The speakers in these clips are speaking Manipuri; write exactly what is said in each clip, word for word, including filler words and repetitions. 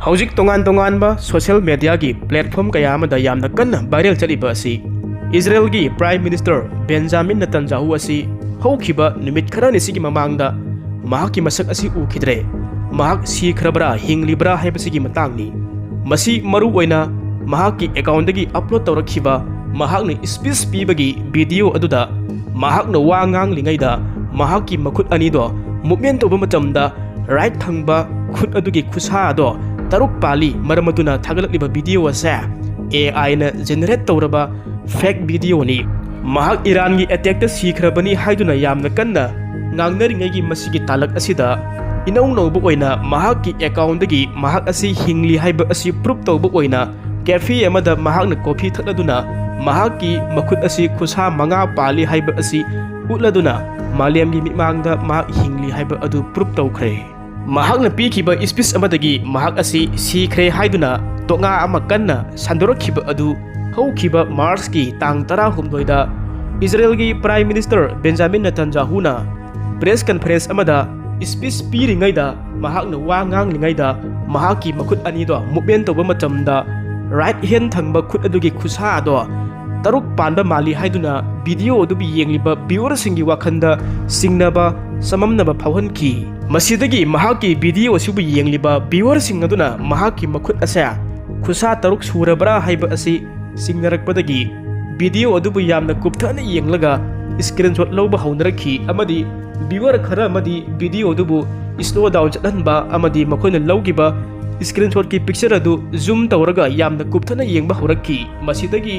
ꯍꯧꯖꯤꯛ ꯇꯣꯉꯥꯟ ꯇꯣꯉꯥꯟꯕ social mediaꯒꯤ platform ꯀꯌꯥ ꯑꯃꯗ ꯌꯥꯝꯅ ꯀꯟꯅ viral ꯆꯠꯂꯤꯕ ꯑꯁꯤ ꯏꯖꯔꯦꯜꯒꯤ Prime Minister Benjamin Netanyahu ꯑꯁꯤ ꯍꯧꯈꯤꯕ ꯅꯨꯃꯤꯠ ꯈꯔꯅꯤꯁꯤꯒꯤ ꯃꯃꯥꯡꯗ ꯃꯍꯥꯛꯀꯤ ꯃꯁꯛ ꯑꯁꯤ ꯎꯈꯤꯗ꯭ꯔꯦ꯫ ꯃꯍꯥꯛ ꯁꯤꯈ꯭ꯔꯕ꯭ꯔꯥ ꯍꯤꯡꯂꯤꯕ꯭ꯔꯥ ꯍꯥꯏꯕꯁꯤꯒꯤ ꯃꯇꯥꯡꯅꯤ꯫ ꯃꯁꯤ ꯃꯔꯨ ꯑꯣꯏꯅ ꯃꯍꯥꯛꯀꯤ accountꯗꯒꯤ upload ꯇꯧꯔꯛꯈꯤꯕ ꯃꯍꯥꯛꯅ speech ꯄꯤꯕꯒꯤ video ꯑꯗꯨꯗ ꯃꯍꯥꯛꯅ ꯋꯥ ꯉꯥꯡꯂꯤꯉꯩꯗ ꯃꯍꯥꯛꯀꯤ ꯃꯈꯨꯠ ꯑꯅꯤꯗꯣ movement ꯇꯧꯕ ꯃꯇꯝꯗ right ꯊꯪꯕ ꯈꯨꯠ ꯑꯗꯨꯒꯤ ꯈꯨꯁꯥ ꯑꯗꯣ ꯇꯔꯨꯛ ꯄꯥꯜꯂꯤ꯫ ꯃꯔꯝ ꯑꯗꯨꯅ ꯊꯥꯒꯠꯂꯛꯂꯤꯕ video ꯑꯁꯦ AIꯅ generate ꯇꯧꯔꯕ fake videoꯅꯤ꯫ ꯃꯍꯥꯛ ꯏꯔꯥꯟꯒꯤ attackꯇ ꯁꯤꯈ꯭ꯔꯕꯅꯤ ꯍꯥꯏꯗꯨꯅ ꯌꯥꯝꯅ ꯀꯟꯅ ꯉꯥꯡꯅꯔꯤꯉꯩꯒꯤ ꯃꯁꯤꯒꯤ ꯇꯥꯂꯛ ꯑꯁꯤꯗ ꯏꯅꯧ ꯅꯧꯕ ꯑꯣꯏꯅ ꯃꯍꯥꯛꯀꯤ accountꯗꯒꯤ ꯃꯍꯥꯛ ꯑꯁꯤ ꯍꯤꯡꯂꯤ ꯍꯥꯏꯕ ꯑꯁꯤ proof ꯇꯧꯕ ꯑꯣꯏꯅ cafe ꯑꯃꯗ ꯃꯍꯥꯛꯅ coffee ꯊꯛꯂꯗꯨꯅ ꯃꯍꯥꯛꯀꯤ ꯃꯈꯨꯠ ꯑꯁꯤ ꯈꯨꯁꯥ ꯃꯉꯥ ꯄꯥꯜꯂꯤ ꯍꯥꯏꯕ ꯑꯁꯤ ꯎꯠꯂꯗꯨꯅ ꯃꯥꯂꯦꯝꯒꯤ ꯃꯤꯠꯃꯥꯡꯗ ꯃꯍꯥꯛ ꯍꯤꯡꯂꯤ ꯍꯥꯏꯕ ꯑꯗꯨ proof ꯇꯧꯈ꯭ꯔꯦ꯫ ꯃꯍꯥꯛꯅ ꯄꯤꯈꯤꯕ speech ꯑꯃꯗꯒꯤ ꯃꯍꯥꯛ ꯑꯁꯤ ꯁꯤꯈ꯭ꯔꯦ ꯍꯥꯏꯗꯨꯅ ꯇꯣꯉꯥ ꯑꯃ ꯀꯟꯅ ꯁꯟꯗꯣꯔꯛꯈꯤꯕ ꯑꯗꯨ ꯍꯧꯈꯤꯕ Marchꯀꯤ ꯇꯥꯡ ꯇꯔꯥꯍꯨꯝꯗꯣꯏꯗ ꯏꯖꯔꯦꯜꯒꯤ Prime Minister Benjamin Netanyahuꯅ press conference ꯑꯃꯗ speech ꯄꯤꯔꯤꯉꯩꯗ ꯃꯍꯥꯛꯅ ꯋꯥ ꯉꯥꯡꯂꯤꯉꯩꯗ ꯃꯍꯥꯛꯀꯤ ꯃꯈꯨꯠ ꯑꯅꯤꯗꯣ movement ꯇꯧꯕ ꯃꯇꯝꯗ right hand ꯊꯪꯕ ꯈꯨꯠ ꯑꯗꯨꯒꯤ ꯈꯨꯁꯥ ꯑꯗꯣ ꯇꯔꯨꯛ ꯄꯥꯟꯕ ꯃꯥꯜꯂꯤ ꯍꯥꯏꯗꯨꯅ video ꯑꯗꯨꯕꯨ ꯌꯦꯡꯂꯤꯕ viewerꯁꯤꯡꯒꯤ ꯋꯥꯈꯜꯗ ꯆꯤꯡꯅꯕ ꯆꯃꯝꯅꯕ ꯐꯥꯎꯍꯟꯈꯤ꯫ ꯃꯁꯤꯗꯒꯤ ꯃꯍꯥꯛꯀꯤ video ꯑꯁꯤꯕꯨ ꯌꯦꯡꯂꯤꯕ viewerꯁꯤꯡ ꯑꯗꯨꯅ ꯃꯍꯥꯛꯀꯤ ꯃꯈꯨꯠ ꯑꯁꯦ ꯈꯨꯁꯥ ꯇꯔꯨꯛ ꯁꯨꯔꯕ꯭ꯔꯥ ꯍꯥꯏꯕ ꯑꯁꯤ ꯆꯤꯡꯅꯔꯛꯄꯗꯒꯤ video ꯑꯗꯨꯕꯨ ꯌꯥꯝꯅ ꯀꯨꯞꯊꯅ ꯌꯦꯡꯂꯒ screenshot ꯂꯧꯕ ꯍꯧꯅꯔꯛꯈꯤ ꯑꯃꯗꯤ viewer ꯈꯔ ꯑꯃꯗꯤ video ꯑꯗꯨꯕꯨ slow down ꯆꯠꯍꯟꯕ ꯑꯃꯗꯤ ꯃꯈꯣꯏꯅ ꯂꯧꯈꯤꯕ screenshotꯀꯤ picture ꯑꯗꯨ zoom ꯇꯧꯔꯒ ꯌꯥꯝꯅ ꯀꯨꯞꯊꯅ ꯌꯦꯡꯕ ꯍꯧꯔꯛꯈꯤ꯫ ꯃꯁꯤꯗꯒꯤ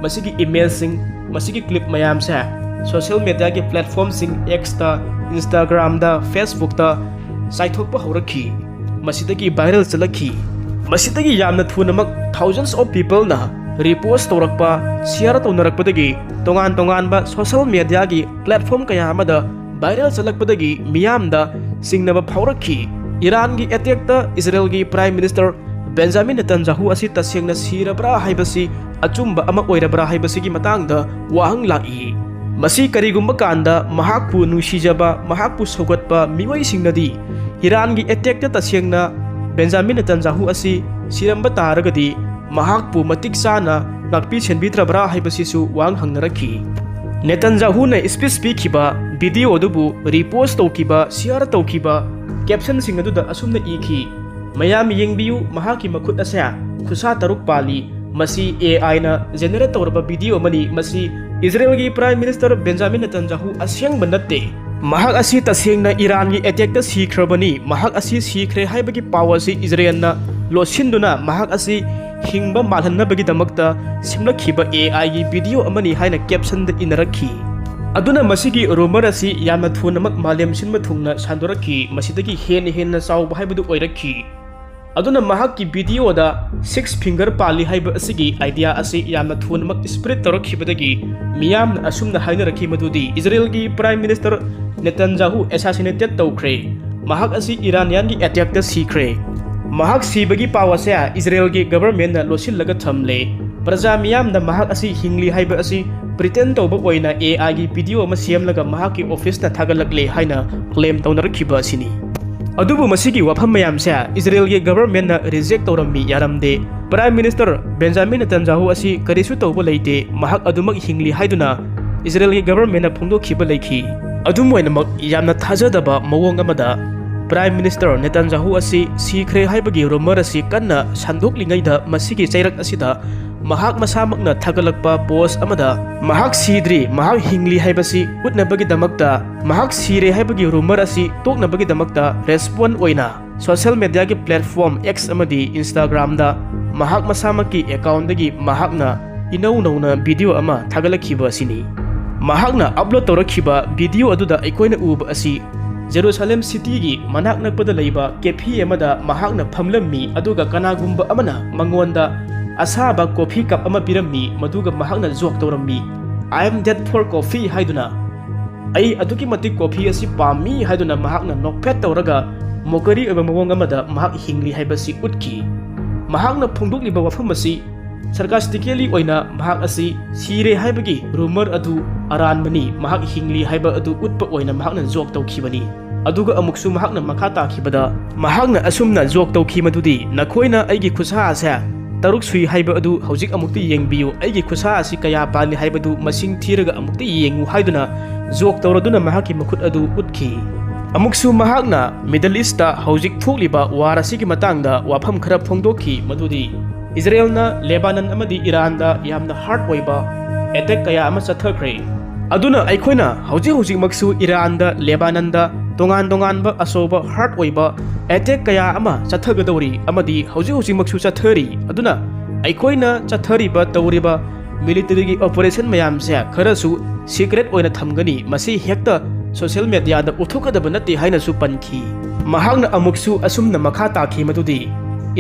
ꯃꯁꯤꯒꯤ imageꯁꯤꯡ, ꯃꯁꯤꯒꯤ clip ꯃꯌꯥꯝꯁꯦ social mediaꯒꯤ platformꯁꯤꯡ Xꯇ, Instagramꯗ, Facebookꯇ ꯆꯥꯏꯊꯣꯛꯄ ꯍꯧꯔꯛꯈꯤ꯫ ꯃꯁꯤꯗꯒꯤ viral ꯆꯠꯂꯛꯈꯤ꯫ ꯃꯁꯤꯗꯒꯤ ꯌꯥꯝꯅ ꯊꯨꯅꯃꯛ thousands of peopleꯅ repost ꯇꯧꯔꯛꯄ, share ꯇꯧꯅꯔꯛꯄꯗꯒꯤ ꯇꯣꯉꯥꯟ ꯇꯣꯉꯥꯟꯕ social mediaꯒꯤ platform ꯀꯌꯥ ꯑꯃꯗ viral ꯆꯠꯂꯛꯄꯗꯒꯤ ꯃꯤꯌꯥꯝꯗ ꯆꯤꯡꯅꯕ ꯐꯥꯎꯔꯛꯈꯤ꯫ ꯏꯔꯥꯟꯒꯤ attackꯇ ꯏꯖꯔꯦꯜꯒꯤ Prime Minister Benjamin Netanyahu ꯑꯁꯤ ꯇꯁꯦꯡꯅ ꯁꯤꯔꯕ꯭ꯔꯥ ꯍꯥꯏꯕꯁꯤ ꯑꯆꯨꯝꯕ ꯑꯃ ꯑꯣꯏꯔꯕ꯭ꯔꯥ ꯍꯥꯏꯕꯁꯤꯒꯤ ꯃꯇꯥꯡꯗ ꯋꯥꯍꯪ ꯂꯥꯛꯏ꯫ ꯃꯁꯤ ꯀꯔꯤꯒꯨꯝꯕ ꯀꯥꯟꯗ ꯃꯍꯥꯛꯄꯨ ꯅꯨꯡꯁꯤꯖꯕ, ꯃꯍꯥꯛꯄꯨ ꯁꯧꯒꯠꯄ ꯃꯤꯑꯣꯏꯁꯤꯡꯅꯗꯤ ꯏꯔꯥꯟꯒꯤ attackꯇ ꯇꯁꯦꯡꯅ ꯕꯦꯟꯖꯥꯃꯤꯟ ꯅꯦꯇꯟꯖꯥꯍꯨ ꯑꯁꯤ ꯁꯤꯔꯝꯕ ꯇꯥꯔꯒꯗꯤ ꯃꯍꯥꯛꯄꯨ ꯃꯇꯤꯛ ꯆꯥꯅ ꯉꯥꯛꯄꯤ ꯁꯦꯟꯕꯤꯗ꯭ꯔꯕ꯭ꯔꯥ ꯍꯥꯏꯕꯁꯤꯁꯨ ꯋꯥꯍꯪ ꯍꯪꯅꯔꯛꯈꯤ꯫ ꯅꯦꯇꯟꯖꯥꯍꯨꯅ ꯏꯁꯄꯤꯆ ꯄꯤꯈꯤꯕ ꯚꯤꯗꯤꯑꯣ ꯑꯗꯨꯕꯨ ꯔꯤꯄꯣꯁ ꯇꯧꯈꯤꯕ, ꯁꯤꯌꯥꯔ ꯇꯧꯈꯤꯕ ꯀꯦꯞꯁꯟꯁꯤꯡ ꯑꯗꯨꯗ ꯑꯁꯨꯝꯅ ꯏꯈꯤ, "ꯃꯌꯥꯝ ꯌꯦꯡꯕꯤꯌꯨ, ꯃꯍꯥꯛꯀꯤ ꯃꯈꯨꯠ ꯑꯁꯦ ꯈꯨꯠꯁꯥ ꯇꯔꯨꯛ ꯄꯥꯜꯂꯤ꯫ ꯃꯁꯤ ꯑꯦ ꯑꯥꯏꯅ ꯖꯦꯅꯦꯔꯦꯠ ꯇꯧꯔꯕ ꯚꯤꯗꯤꯑꯣ ꯑꯃꯅꯤ꯫ ꯃꯁꯤ ꯏꯖꯔꯦꯜꯒꯤ ꯄ꯭ꯔꯥꯏꯝ ꯃꯤꯅꯤꯁꯇꯔ ꯕꯦꯟꯖꯥꯃꯤꯟ ꯅꯦꯇꯟꯖꯥꯍꯨ ꯑꯁꯦꯡꯕ ꯅꯠꯇꯦ꯫ ꯃꯍꯥꯛ ꯑꯁꯤ ꯇꯁꯦꯡꯅ ꯏꯔꯥꯟꯒꯤ ꯑꯦꯇꯦꯛꯇ ꯁꯤꯈ꯭ꯔꯕꯅꯤ꯫ ꯃꯍꯥꯛ ꯑꯁꯤ ꯁꯤꯈ꯭ꯔꯦ ꯍꯥꯏꯕꯒꯤ ꯄꯥꯎ ꯑꯁꯤ ꯏꯖꯔꯦꯜꯅ ꯂꯣꯠꯁꯤꯟꯗꯨꯅ ꯃꯍꯥꯛ ꯑꯁꯤ ꯍꯤꯡꯕ ꯃꯥꯜꯍꯟꯅꯕꯒꯤꯗꯃꯛꯇ ꯁꯦꯝꯂꯛꯈꯤꯕ ꯑꯦ ꯑꯥꯏꯒꯤ ꯚꯤꯗꯤꯑꯣ ꯑꯃꯅꯤ" ꯍꯥꯏꯅ ꯀꯦꯞꯁꯟꯗ ꯏꯅꯔꯛꯈꯤ꯫ ꯑꯗꯨꯅ ꯃꯁꯤꯒꯤ ꯔꯨꯃꯔ ꯑꯁꯤ ꯌꯥꯝꯅ ꯊꯨꯅꯃꯛ ꯃꯥꯂꯦꯝ ꯁꯤꯟꯕ ꯊꯨꯡꯅ ꯁꯟꯗꯣꯔꯛꯈꯤ꯫ ꯃꯁꯤꯗꯒꯤ ꯍꯦꯟꯅ ꯍꯦꯟꯅ ꯆꯥꯎꯕ ꯍꯥꯏꯕꯗꯨ ꯑꯣꯏꯔꯛꯈꯤ꯫ ꯑꯗꯨꯅ ꯃꯍꯥꯛꯀꯤ ꯚꯤꯗꯤꯑꯣꯗ ꯁꯤꯛꯁ ꯐꯤꯡꯒꯔ ꯄꯥꯜꯂꯤ ꯍꯥꯏꯕ ꯑꯁꯤꯒꯤ ꯑꯥꯏꯗꯤꯌꯥ ꯑꯁꯤ ꯌꯥꯝꯅ ꯊꯨꯅꯃꯛ ꯁ꯭ꯄ꯭ꯔꯤꯠ ꯇꯧꯔꯛꯈꯤꯕꯗꯒꯤ ꯃꯤꯌꯥꯝꯅ ꯑꯁꯨꯝꯅ ꯍꯥꯏꯅꯔꯛꯈꯤ ꯃꯗꯨꯗꯤ ꯏꯖꯔꯦꯜꯒꯤ ꯄ꯭ꯔꯥꯏꯝ ꯃꯤꯅꯤꯁꯇꯔ ꯅꯦꯇꯟꯖꯥꯍꯨ ꯑꯦꯁꯥꯁꯤꯅꯦꯇꯦꯠ ꯇꯧꯈ꯭ꯔꯦ꯫ ꯃꯍꯥꯛ ꯑꯁꯤ ꯏꯔꯥꯅꯤꯌꯥꯟꯒꯤ ꯑꯦꯇꯦꯛꯇ ꯁꯤꯈ꯭ꯔꯦ꯫ ꯃꯍꯥꯛ ꯁꯤꯕꯒꯤ ꯄꯥꯎ ꯑꯁꯦ ꯏꯖꯔꯦꯜꯒꯤ ꯒꯕꯔꯃꯦꯟꯅ ꯂꯣꯠꯁꯤꯜꯂꯒ ꯊꯝꯂꯦ꯫ ꯄ꯭ꯔꯖꯥ ꯃꯤꯌꯥꯝꯅ ꯃꯍꯥꯛ ꯑꯁꯤ ꯍꯤꯡꯂꯤ ꯍꯥꯏꯕ ꯑꯁꯤ ꯄ꯭ꯔꯤꯇꯦꯟ ꯇꯧꯕ ꯑꯣꯏꯅ ꯑꯦ ꯑꯥꯏꯒꯤ ꯚꯤꯗꯤꯑꯣ ꯑꯃ ꯁꯦꯝꯂꯒ ꯃꯍꯥꯛꯀꯤ ꯑꯣꯐꯤꯁꯇ ꯊꯥꯒꯠꯂꯛꯂꯦ ꯍꯥꯏꯅ ꯀ꯭ꯂꯦꯝ ꯇꯧꯅꯔꯛꯈꯤꯕ ꯑꯁꯤꯅꯤ꯫ ꯑꯗꯨꯕꯨ ꯃꯁꯤꯒꯤ ꯋꯥꯐꯝ ꯃꯌꯥꯝꯁꯦ ꯏꯖꯔꯦꯜꯒꯤ ꯒꯕꯔꯃꯦꯟꯅ ꯔꯤꯖꯦꯛ ꯇꯧꯔꯝꯃꯤ, ꯌꯥꯔꯝꯗꯦ꯫ ꯄ꯭ꯔꯥꯏꯝ ꯃꯤꯅꯤꯁꯇꯔ ꯕꯦꯟꯖꯥꯃꯤꯟ ꯅꯦꯇꯟꯖꯥꯍꯨ ꯑꯁꯤ ꯀꯔꯤꯁꯨ ꯇꯧꯕ ꯂꯩꯇꯦ, ꯃꯍꯥꯛ ꯑꯗꯨꯃꯛ ꯍꯤꯡꯂꯤ ꯍꯥꯏꯗꯨꯅ ꯏꯖꯔꯦꯜꯒꯤ ꯒꯕꯔꯃꯦꯟꯅ ꯐꯣꯡꯗꯣꯛꯈꯤꯕ ꯂꯩꯈꯤ꯫ ꯑꯗꯨꯝ ꯑꯣꯏꯅꯃꯛ, ꯌꯥꯝꯅ ꯊꯥꯖꯗꯕ ꯃꯑꯣꯡ ꯑꯃꯗ ꯄ꯭ꯔꯥꯏꯝ ꯃꯤꯅꯤꯁꯇꯔ ꯅꯦꯇꯟꯖꯥꯍꯨ ꯑꯁꯤ ꯁꯤꯈ꯭ꯔꯦ ꯍꯥꯏꯕꯒꯤ ꯔꯨꯃꯔ ꯑꯁꯤ ꯀꯟꯅ ꯁꯟꯗꯣꯛꯂꯤꯉꯩꯗ ꯃꯁꯤꯒꯤ ꯆꯩꯔꯛ ꯑꯁꯤꯗ ꯃꯍꯥꯛ ꯃꯁꯥꯃꯛꯅ ꯊꯥꯒꯠꯂꯛꯄ ꯄꯣꯁ ꯑꯃꯗ ꯃꯍꯥꯛ ꯁꯤꯗ꯭ꯔꯤ, ꯃꯍꯥꯛ ꯍꯤꯡꯂꯤ ꯍꯥꯏꯕꯁꯤ ꯎꯠꯅꯕꯒꯤꯗꯃꯛꯇ, ꯃꯍꯥꯛ ꯁꯤꯔꯦ ꯍꯥꯏꯕꯒꯤ ꯔꯨꯃꯔ ꯑꯁꯤ ꯇꯣꯛꯅꯕꯒꯤꯗꯃꯛꯇ ꯔꯦꯁꯄꯣꯟ ꯑꯣꯏꯅ ꯁꯣꯁꯤꯌꯦꯜ ꯃꯦꯗꯤꯌꯥꯒꯤ ꯄ꯭ꯂꯦꯠꯐꯣꯔꯝ X ꯑꯃꯗꯤ Instagram-ꯗ ꯃꯍꯥꯛ ꯃꯁꯥꯃꯛꯀꯤ ꯑꯦꯀꯥꯎꯟꯗꯒꯤ ꯃꯍꯥꯛꯅ ꯏꯅꯧ ꯅꯧꯅ ꯚꯤꯗꯤꯑꯣ ꯑꯃ ꯊꯥꯒꯠꯂꯛꯈꯤꯕ ꯑꯁꯤꯅꯤ꯫ ꯃꯍꯥꯛꯅ ꯑꯞꯂꯣꯗ ꯇꯧꯔꯛꯈꯤꯕ ꯚꯤꯗꯤꯑꯣ ꯑꯗꯨꯗ ꯑꯩꯈꯣꯏꯅ ꯎꯕ ꯑꯁꯤ ꯖꯦꯔꯨꯁꯥꯂꯦꯝ ꯁꯤꯇꯤꯒꯤ ꯃꯅꯥꯛ ꯅꯛꯄꯗ ꯂꯩꯕ ꯀꯦꯐꯦ ꯑꯃꯗ ꯃꯍꯥꯛꯅ ꯐꯝꯂꯝꯃꯤ, ꯑꯗꯨꯒ ꯀꯅꯥꯒꯨꯝꯕ ꯑꯃꯅ ꯃꯉꯣꯟꯗ ꯑꯁꯥꯕ ꯀꯣꯐꯤ ꯀꯞ ꯑꯃ ꯄꯤꯔꯝꯃꯤ, ꯃꯗꯨꯒ ꯃꯍꯥꯛꯅ ꯖꯣꯛ ꯇꯧꯔꯝꯃꯤ, "I am dead for coffee" ꯍꯥꯏꯗꯨꯅ꯫ "ꯑꯩ ꯑꯗꯨꯛꯀꯤ ꯃꯇꯤꯛ ꯀꯣꯐꯤ ꯑꯁꯤ ꯄꯥꯝꯃꯤ" ꯍꯥꯏꯗꯨꯅ ꯃꯍꯥꯛꯅ ꯅꯣꯛꯐꯦꯠ ꯇꯧꯔꯒ ꯃꯣꯀꯔꯤ ꯑꯣꯏꯕ ꯃꯑꯣꯡ ꯑꯃꯗ ꯃꯍꯥꯛ ꯍꯤꯡꯂꯤ ꯍꯥꯏꯕꯁꯤ ꯎꯠꯈꯤ꯫ ꯃꯍꯥꯛꯅ ꯐꯣꯡꯗꯣꯛꯂꯤꯕ ꯋꯥꯐꯝ ꯑꯁꯤ ꯁꯔꯀꯥꯁꯇꯤꯀꯦꯂꯤ ꯑꯣꯏꯅ ꯃꯍꯥꯛ ꯑꯁꯤ ꯁꯤꯔꯦ ꯍꯥꯏꯕꯒꯤ ꯔꯨꯃꯔ ꯑꯗꯨ ꯑꯔꯥꯟꯕꯅꯤ, ꯃꯍꯥꯛ ꯍꯤꯡꯂꯤ ꯍꯥꯏꯕ ꯑꯗꯨ ꯎꯠꯄ ꯑꯣꯏꯅ ꯃꯍꯥꯛꯅ ꯖꯣꯛ ꯇꯧꯈꯤꯕꯅꯤ꯫ ꯑꯗꯨꯒ ꯑꯃꯨꯛꯁꯨ ꯃꯍꯥꯛꯅ ꯃꯈꯥ ꯇꯥꯈꯤꯕꯗ, ꯃꯍꯥꯛꯅ ꯑꯁꯨꯝꯅ ꯖꯣꯛ ꯇꯧꯈꯤ ꯃꯗꯨꯗꯤ, "ꯅꯈꯣꯏꯅ ꯑꯩꯒꯤ ꯈꯨꯠꯁꯥ ꯑꯁꯦ ꯇꯔꯨꯛ ꯁꯨꯏ ꯍꯥꯏꯕ ꯑꯗꯨ ꯍꯧꯖꯤꯛ ꯑꯃꯨꯛꯇ ꯌꯦꯡꯕꯤꯌꯨ, ꯑꯩꯒꯤ ꯈꯨꯠꯁꯥ ꯑꯁꯤ ꯀꯌꯥ ꯄꯥꯜꯂꯤ ꯍꯥꯏꯕꯗꯨ ꯃꯁꯤꯡ ꯊꯤꯔꯒ ꯑꯃꯨꯛꯇ ꯌꯦꯡꯉꯨ" ꯍꯥꯏꯗꯨꯅ ꯖꯣꯛ ꯇꯧꯔꯗꯨꯅ ꯃꯍꯥꯛꯀꯤ ꯃꯈꯨꯠ ꯑꯗꯨ ꯎꯠꯈꯤ꯫ ꯑꯃꯨꯛꯁꯨ ꯃꯍꯥꯛꯅ Middle East ꯍꯧꯖꯤꯛ ꯊꯣꯛꯂꯤꯕ ꯋꯥꯔ ꯑꯁꯤꯒꯤ ꯃꯇꯥꯡꯗ ꯋꯥꯐꯝ ꯈꯔ ꯐꯣꯡꯗꯣꯛꯈꯤ, ꯃꯗꯨꯗꯤ ꯏꯖꯔꯦꯜꯅ ꯂꯦꯕꯥꯅꯟ ꯑꯃꯗꯤ ꯏꯔꯥꯟꯗ ꯌꯥꯝꯅ ꯍꯥꯔꯠ ꯑꯣꯏꯕ ꯑꯦꯇꯦꯛ ꯀꯌꯥ ꯑꯃ ꯆꯠꯊꯈ꯭ꯔꯦ꯫ ꯑꯗꯨꯅ ꯑꯩꯈꯣꯏꯅ ꯍꯧꯖꯤꯛ ꯍꯧꯖꯤꯛꯃꯛꯁꯨ ꯏꯔꯥꯟꯗ, ꯂꯦꯕꯥꯅꯟꯗ ꯇꯣꯉꯥꯟ ꯇꯣꯉꯥꯟꯕ ꯑꯆꯧꯕ ꯍꯥꯔꯠ ꯑꯣꯏꯕ ꯑꯦꯇꯦꯛ ꯀꯌꯥ ꯑꯃ ꯆꯠꯊꯒꯗꯧꯔꯤ ꯑꯃꯗꯤ ꯍꯧꯖꯤꯛ ꯍꯧꯖꯤꯛꯃꯛꯁꯨ ꯆꯠꯊꯔꯤ꯫ ꯑꯗꯨꯅ ꯑꯩꯈꯣꯏꯅ ꯆꯠꯊꯔꯤꯕ, ꯇꯧꯔꯤꯕ ꯃꯤꯂꯤꯇꯔꯤꯒꯤ ꯑꯣꯄꯔꯦꯁꯟ ꯃꯌꯥꯝꯁꯦ ꯈꯔꯁꯨ ꯁꯤꯀ꯭ꯔꯦꯠ ꯑꯣꯏꯅ ꯊꯝꯒꯅꯤ, ꯃꯁꯤ ꯍꯦꯛꯇ ꯁꯣꯁꯤꯌꯦꯜ ꯃꯦꯗꯤꯌꯥꯗ ꯎꯠꯊꯣꯛꯀꯗꯕ ꯅꯠꯇꯦ ꯍꯥꯏꯅꯁꯨ ꯄꯟꯈꯤ꯫ ꯃꯍꯥꯛꯅ ꯑꯃꯨꯛꯁꯨ ꯑꯁꯨꯝꯅ ꯃꯈꯥ ꯇꯥꯈꯤ ꯃꯗꯨꯗꯤ,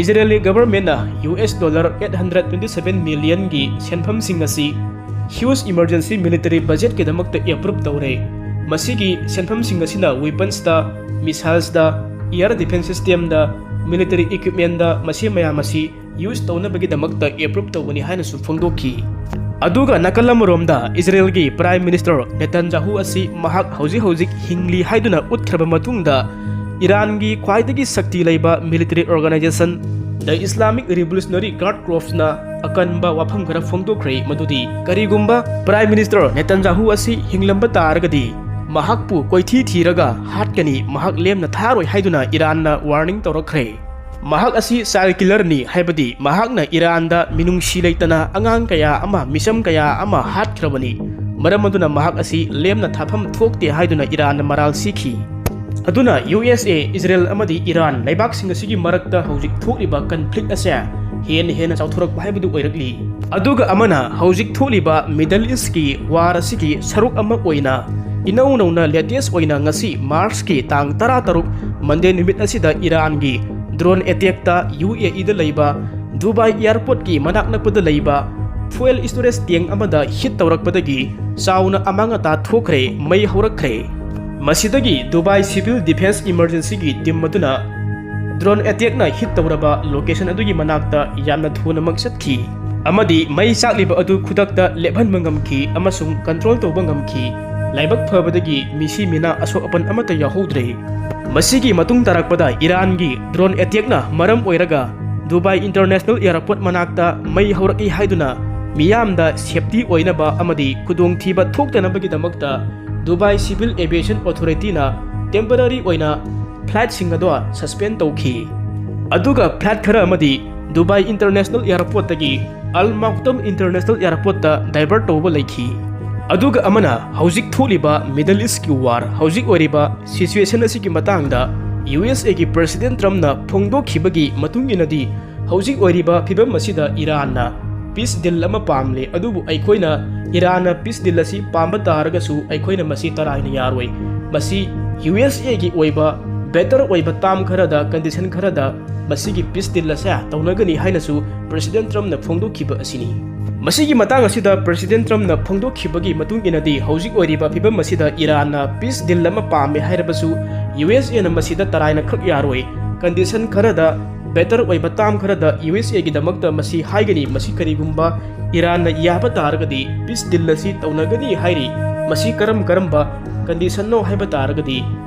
ꯏꯖꯔꯦꯂꯤ ꯒꯚꯔꯟꯃꯦꯟꯠꯅ U S dollar eight hundred twenty seven ꯃꯤꯂꯤꯌꯟꯒꯤ ꯁꯦꯟꯐꯝꯁꯤꯡ ꯑꯁꯤ ꯍ꯭ꯌꯨꯖ ꯏꯃꯔꯖꯦꯟꯁꯤ ꯃꯤꯂꯤꯇꯔꯤ ꯕꯖꯦꯠꯀꯤꯗꯃꯛꯇ ꯑꯦꯄ꯭ꯔꯨꯞ ꯇꯧꯔꯦ꯫ ꯃꯁꯤꯒꯤ ꯁꯦꯟꯐꯝꯁꯤꯡ ꯑꯁꯤꯅ ꯋꯦꯄꯟꯁꯇ, ꯃꯤꯁꯥꯏꯜꯁꯇ, ꯑꯦꯌꯔ ꯗꯤꯐꯦꯟꯁ ꯁꯤꯁꯇꯦꯝꯗ, ꯃꯤꯂꯤꯇꯔꯤ ꯏꯀ꯭ꯋꯤꯞꯃꯦꯟꯗ, ꯃꯁꯤ ꯃꯌꯥꯝ ꯑꯁꯤ ꯌꯨꯖ ꯇꯧꯅꯕꯒꯤꯗꯃꯛꯇ ꯑꯦꯄ꯭ꯔꯨꯞ ꯇꯧꯕꯅꯤ ꯍꯥꯏꯅꯁꯨ ꯐꯣꯡꯗꯣꯛꯈꯤ꯫ ꯑꯗꯨꯒ ꯅꯥꯀꯜ ꯑꯃꯔꯣꯝꯗ ꯏꯖꯔꯦꯜꯒꯤ ꯄ꯭ꯔꯥꯏꯝ ꯃꯤꯅꯤꯁꯇꯔ ꯅꯦꯇꯟꯖꯥꯍꯨ ꯑꯁꯤ ꯃꯍꯥꯛ ꯍꯧꯖꯤꯛ ꯍꯧꯖꯤꯛ ꯍꯤꯡꯂꯤ ꯍꯥꯏꯗꯨꯅ ꯎꯠꯈ꯭ꯔꯕ ꯃꯇꯨꯡꯗ, ꯏꯔꯥꯟꯒꯤ ꯈ꯭ꯋꯥꯏꯗꯒꯤ ꯁꯛꯇꯤ ꯂꯩꯕ ꯃꯤꯂꯤꯇꯔꯤ ꯑꯣꯔꯒꯅꯥꯏꯖꯦꯁꯟ ꯗ ꯏꯁꯂꯥꯃꯤꯛ ꯔꯤꯚꯣꯂꯨꯁꯅꯔꯤ ꯒꯥꯔꯗ ꯀꯣꯔꯞꯁꯅ ꯑꯀꯟꯕ ꯋꯥꯐꯝ ꯈꯔ ꯐꯣꯡꯗꯣꯛꯈ꯭ꯔꯦ, ꯃꯗꯨꯗꯤ ꯀꯔꯤꯒꯨꯝꯕ ꯄ꯭ꯔꯥꯏꯝ ꯃꯤꯅꯤꯁꯇꯔ ꯅꯦꯇꯟꯖꯥꯍꯨ ꯑꯁꯤ ꯍꯤꯡꯂꯝꯕ ꯇꯥꯔꯒꯗꯤ ꯃꯍꯥꯛꯄꯨ ꯀꯣꯏꯊꯤ ꯊꯤꯔꯒ ꯍꯥꯠꯀꯅꯤ, ꯃꯍꯥꯛ ꯂꯦꯝꯅ ꯊꯥꯔꯣꯏ ꯍꯥꯏꯗꯨꯅ ꯏꯔꯥꯟꯅ ꯋꯥꯔꯅꯤꯡ ꯇꯧꯔꯛꯈ꯭ꯔꯦ꯫ ꯃꯍꯥꯛ ꯑꯁꯤ ꯆꯥꯏꯜ ꯀꯤꯂꯔꯅꯤ, ꯍꯥꯏꯕꯗꯤ ꯃꯍꯥꯛꯅ ꯏꯔꯥꯟꯗ ꯃꯤꯅꯨꯡꯁꯤ ꯂꯩꯇꯅ ꯑꯉꯥꯡ ꯀꯌꯥ ꯑꯃ, ꯃꯤꯆꯝ ꯀꯌꯥ ꯑꯃ ꯍꯥꯠꯈ꯭ꯔꯕꯅꯤ꯫ ꯃꯔꯝ ꯑꯗꯨꯅ ꯃꯍꯥꯛ ꯑꯁꯤ ꯂꯦꯝꯅ ꯊꯥꯐꯝ ꯊꯣꯛꯇꯦ ꯍꯥꯏꯗꯨꯅ ꯏꯔꯥꯟꯅ ꯃꯔꯥꯜ ꯁꯤꯈꯤ꯫ ꯑꯗꯨꯅ ꯌꯨ ꯑꯦꯁ ꯑꯦ, ꯏꯖꯔꯦꯜ ꯑꯃꯗꯤ ꯏꯔꯥꯟ ꯂꯩꯕꯥꯛꯁꯤꯡ ꯑꯁꯤꯒꯤ ꯃꯔꯛꯇ ꯍꯧꯖꯤꯛ ꯊꯣꯛꯂꯤꯕ ꯀꯟꯐ꯭ꯂꯤꯛ ꯑꯁꯦ ꯍꯦꯟꯅ ꯍꯦꯟꯅ ꯆꯥꯎꯊꯣꯔꯛꯄ ꯍꯥꯏꯕꯗꯨ ꯑꯣꯏꯔꯛꯂꯤ꯫ ꯑꯗꯨꯒ ꯑꯃꯅ ꯍꯧꯖꯤꯛ ꯊꯣꯛꯂꯤꯕ ꯃꯤꯗꯜ ꯏꯁꯀꯤ ꯋꯥꯔ ꯑꯁꯤꯒꯤ ꯁꯔꯨꯛ ꯑꯃ ꯑꯣꯏꯅ ꯏꯅꯧ ꯅꯧꯅ ꯂꯦꯇꯦꯁ ꯑꯣꯏꯅ ꯉꯁꯤ ꯃꯥꯔꯆꯀꯤ ꯇꯥꯡ ꯇꯔꯥ ꯇꯔꯨꯛ, ꯃꯟꯗꯦ ꯅꯨꯃꯤꯠ ꯑꯁꯤꯗ ꯏꯔꯥꯟꯒꯤ ꯗ꯭ꯔꯣꯟ ꯑꯦꯇꯦꯛꯇ ꯌꯨ ꯑꯦ ꯏꯗ ꯂꯩꯕ ꯗꯨꯕꯥꯏ ꯑꯦꯌꯔꯄꯣꯔꯠꯀꯤ ꯃꯅꯥꯛ ꯅꯛꯄꯗ ꯂꯩꯕ ꯐꯨꯑꯦꯜ ꯁ꯭ꯇꯣꯔꯦꯖ ꯇꯦꯡ ꯑꯃꯗ ꯍꯤꯠ ꯇꯧꯔꯛꯄꯗꯒꯤ ꯆꯥꯎꯅ ꯑꯃꯥꯡ ꯑꯇꯥ ꯊꯣꯛꯈ꯭ꯔꯦ, ꯃꯩ ꯍꯧꯔꯛꯈ꯭ꯔꯦ꯫ ꯃꯁꯤꯗꯒꯤ ꯗꯨꯕꯥꯏ ꯁꯤꯚꯤꯜ ꯗꯤꯐꯦꯟꯁ ꯏꯃꯔꯖꯦꯟꯁꯤꯒꯤ ꯇꯤꯝ ꯑꯗꯨꯅ ꯗ꯭ꯔꯣꯟ ꯑꯦꯇꯦꯛꯅ ꯍꯤꯠ ꯇꯧꯔꯕ ꯂꯣꯀꯦꯁꯟ ꯑꯗꯨꯒꯤ ꯃꯅꯥꯛꯇ ꯌꯥꯝꯅ ꯊꯨꯅꯃꯛ ꯆꯠꯈꯤ ꯑꯃꯗꯤ ꯃꯩ ꯆꯥꯛꯂꯤꯕ ꯑꯗꯨ ꯈꯨꯗꯛꯇ ꯂꯦꯞꯍꯟꯕ ꯉꯝꯈꯤ ꯑꯃꯁꯨꯡ ꯀꯟꯇ꯭ꯔꯣꯜ ꯇꯧꯕ ꯉꯝꯈꯤ꯫ ꯂꯥꯏꯕꯛ ꯐꯕꯗꯒꯤ ꯃꯤꯁꯤ ꯃꯤꯅꯥ ꯑꯁꯣꯛ ꯑꯄꯟ ꯑꯃꯠꯇ ꯌꯥꯎꯍꯧꯗ꯭ꯔꯦ꯫ ꯃꯁꯤꯒꯤ ꯃꯇꯨꯡ ꯇꯥꯔꯛꯄꯗ ꯏꯔꯥꯟꯒꯤ drone attackꯅ ꯃꯔꯝ ꯑꯣꯏꯔꯒ ꯗꯨꯕꯥꯏ International Airport ꯃꯅꯥꯛꯇ ꯃꯩ ꯍꯧꯔꯛꯏ ꯍꯥꯏꯗꯨꯅ ꯃꯤꯌꯥꯝꯗ safety ꯑꯣꯏꯅꯕ ꯑꯃꯗꯤ ꯈꯨꯗꯣꯡꯊꯤꯕ ꯊꯣꯛꯇꯅꯕꯒꯤꯗꯃꯛꯇ ꯗꯨꯕꯥꯏ Civil Aviation Authorityꯅ temporary ꯑꯣꯏꯅ flightꯁꯤꯡ ꯑꯗꯣ suspend ꯇꯧꯈꯤ꯫ ꯑꯗꯨꯒ flight ꯈꯔ ꯑꯃꯗꯤ Dubai International Airportꯇꯒꯤ Al Maktoum International Airportꯇ divert ꯇꯧꯕ ꯂꯩꯈꯤ꯫ ꯑꯗꯨꯒ ꯑꯃꯅ ꯍꯧꯖꯤꯛ ꯊꯣꯛꯂꯤꯕ Middle Eastꯀꯤ war, ꯍꯧꯖꯤꯛ ꯑꯣꯏꯔꯤꯕ situation ꯑꯁꯤꯒꯤ ꯃꯇꯥꯡꯗ USAꯒꯤ President Trumpꯅ ꯐꯣꯡꯗꯣꯛꯈꯤꯕꯒꯤ ꯃꯇꯨꯡ ꯏꯟꯅꯗꯤ ꯍꯧꯖꯤꯛ ꯑꯣꯏꯔꯤꯕ ꯐꯤꯕꯝ ꯑꯁꯤꯗ ꯏꯔꯥꯟꯅ peace deal ꯑꯃ ꯄꯥꯝꯂꯦ, ꯑꯗꯨꯕꯨ ꯑꯩꯈꯣꯏꯅ ꯏꯔꯥꯟꯅ peace deal ꯑꯁꯤ ꯄꯥꯝꯕ ꯇꯥꯔꯒꯁꯨ ꯑꯩꯈꯣꯏꯅ ꯃꯁꯤ ꯇꯔꯥꯏꯅ ꯌꯥꯔꯣꯏ꯫ ꯃꯁꯤ USAꯒꯤ ꯑꯣꯏꯕ better ꯑꯣꯏꯕ term ꯈꯔꯗ, condition ꯈꯔꯗ ꯃꯁꯤꯒꯤ peace deal ꯑꯁꯦ ꯇꯧꯅꯒꯅꯤ ꯍꯥꯏꯅꯁꯨ President Trumpꯅ ꯐꯣꯡꯗꯣꯛꯈꯤꯕ ꯑꯁꯤꯅꯤ꯫ ꯃꯁꯤꯒꯤ ꯃꯇꯥꯡ ꯑꯁꯤꯗ President Trumpꯅ ꯐꯣꯡꯗꯣꯛꯈꯤꯕꯒꯤ ꯃꯇꯨꯡ ꯏꯟꯅꯗꯤ ꯍꯧꯖꯤꯛ ꯑꯣꯏꯔꯤꯕ ꯐꯤꯕꯝ ꯑꯁꯤꯗ ꯏꯔꯥꯟꯅ peace deal ꯑꯃ ꯄꯥꯝꯃꯦ ꯍꯥꯏꯔꯕꯁꯨ USAꯅ ꯃꯁꯤꯗ ꯇꯔꯥꯏꯅ ꯈꯛ ꯌꯥꯔꯣꯏ꯫ Condition ꯈꯔꯗ, better ꯑꯣꯏꯕ term ꯈꯔꯗ USAꯒꯤꯗꯃꯛꯇ ꯃꯁꯤ ꯍꯥꯏꯒꯅꯤ꯫ ꯃꯁꯤ ꯀꯔꯤꯒꯨꯝꯕ ꯏꯔꯥꯟꯅ ꯌꯥꯕ ꯇꯥꯔꯒꯗꯤ peace deal ꯑꯁꯤ ꯇꯧꯅꯒꯅꯤ ꯍꯥꯏꯔꯤ꯫ ꯃꯁꯤ ꯀꯔꯝ ꯀꯔꯝꯕ conditionꯅꯣ ꯍꯥꯏꯕ ꯇꯥꯔꯒꯗꯤ,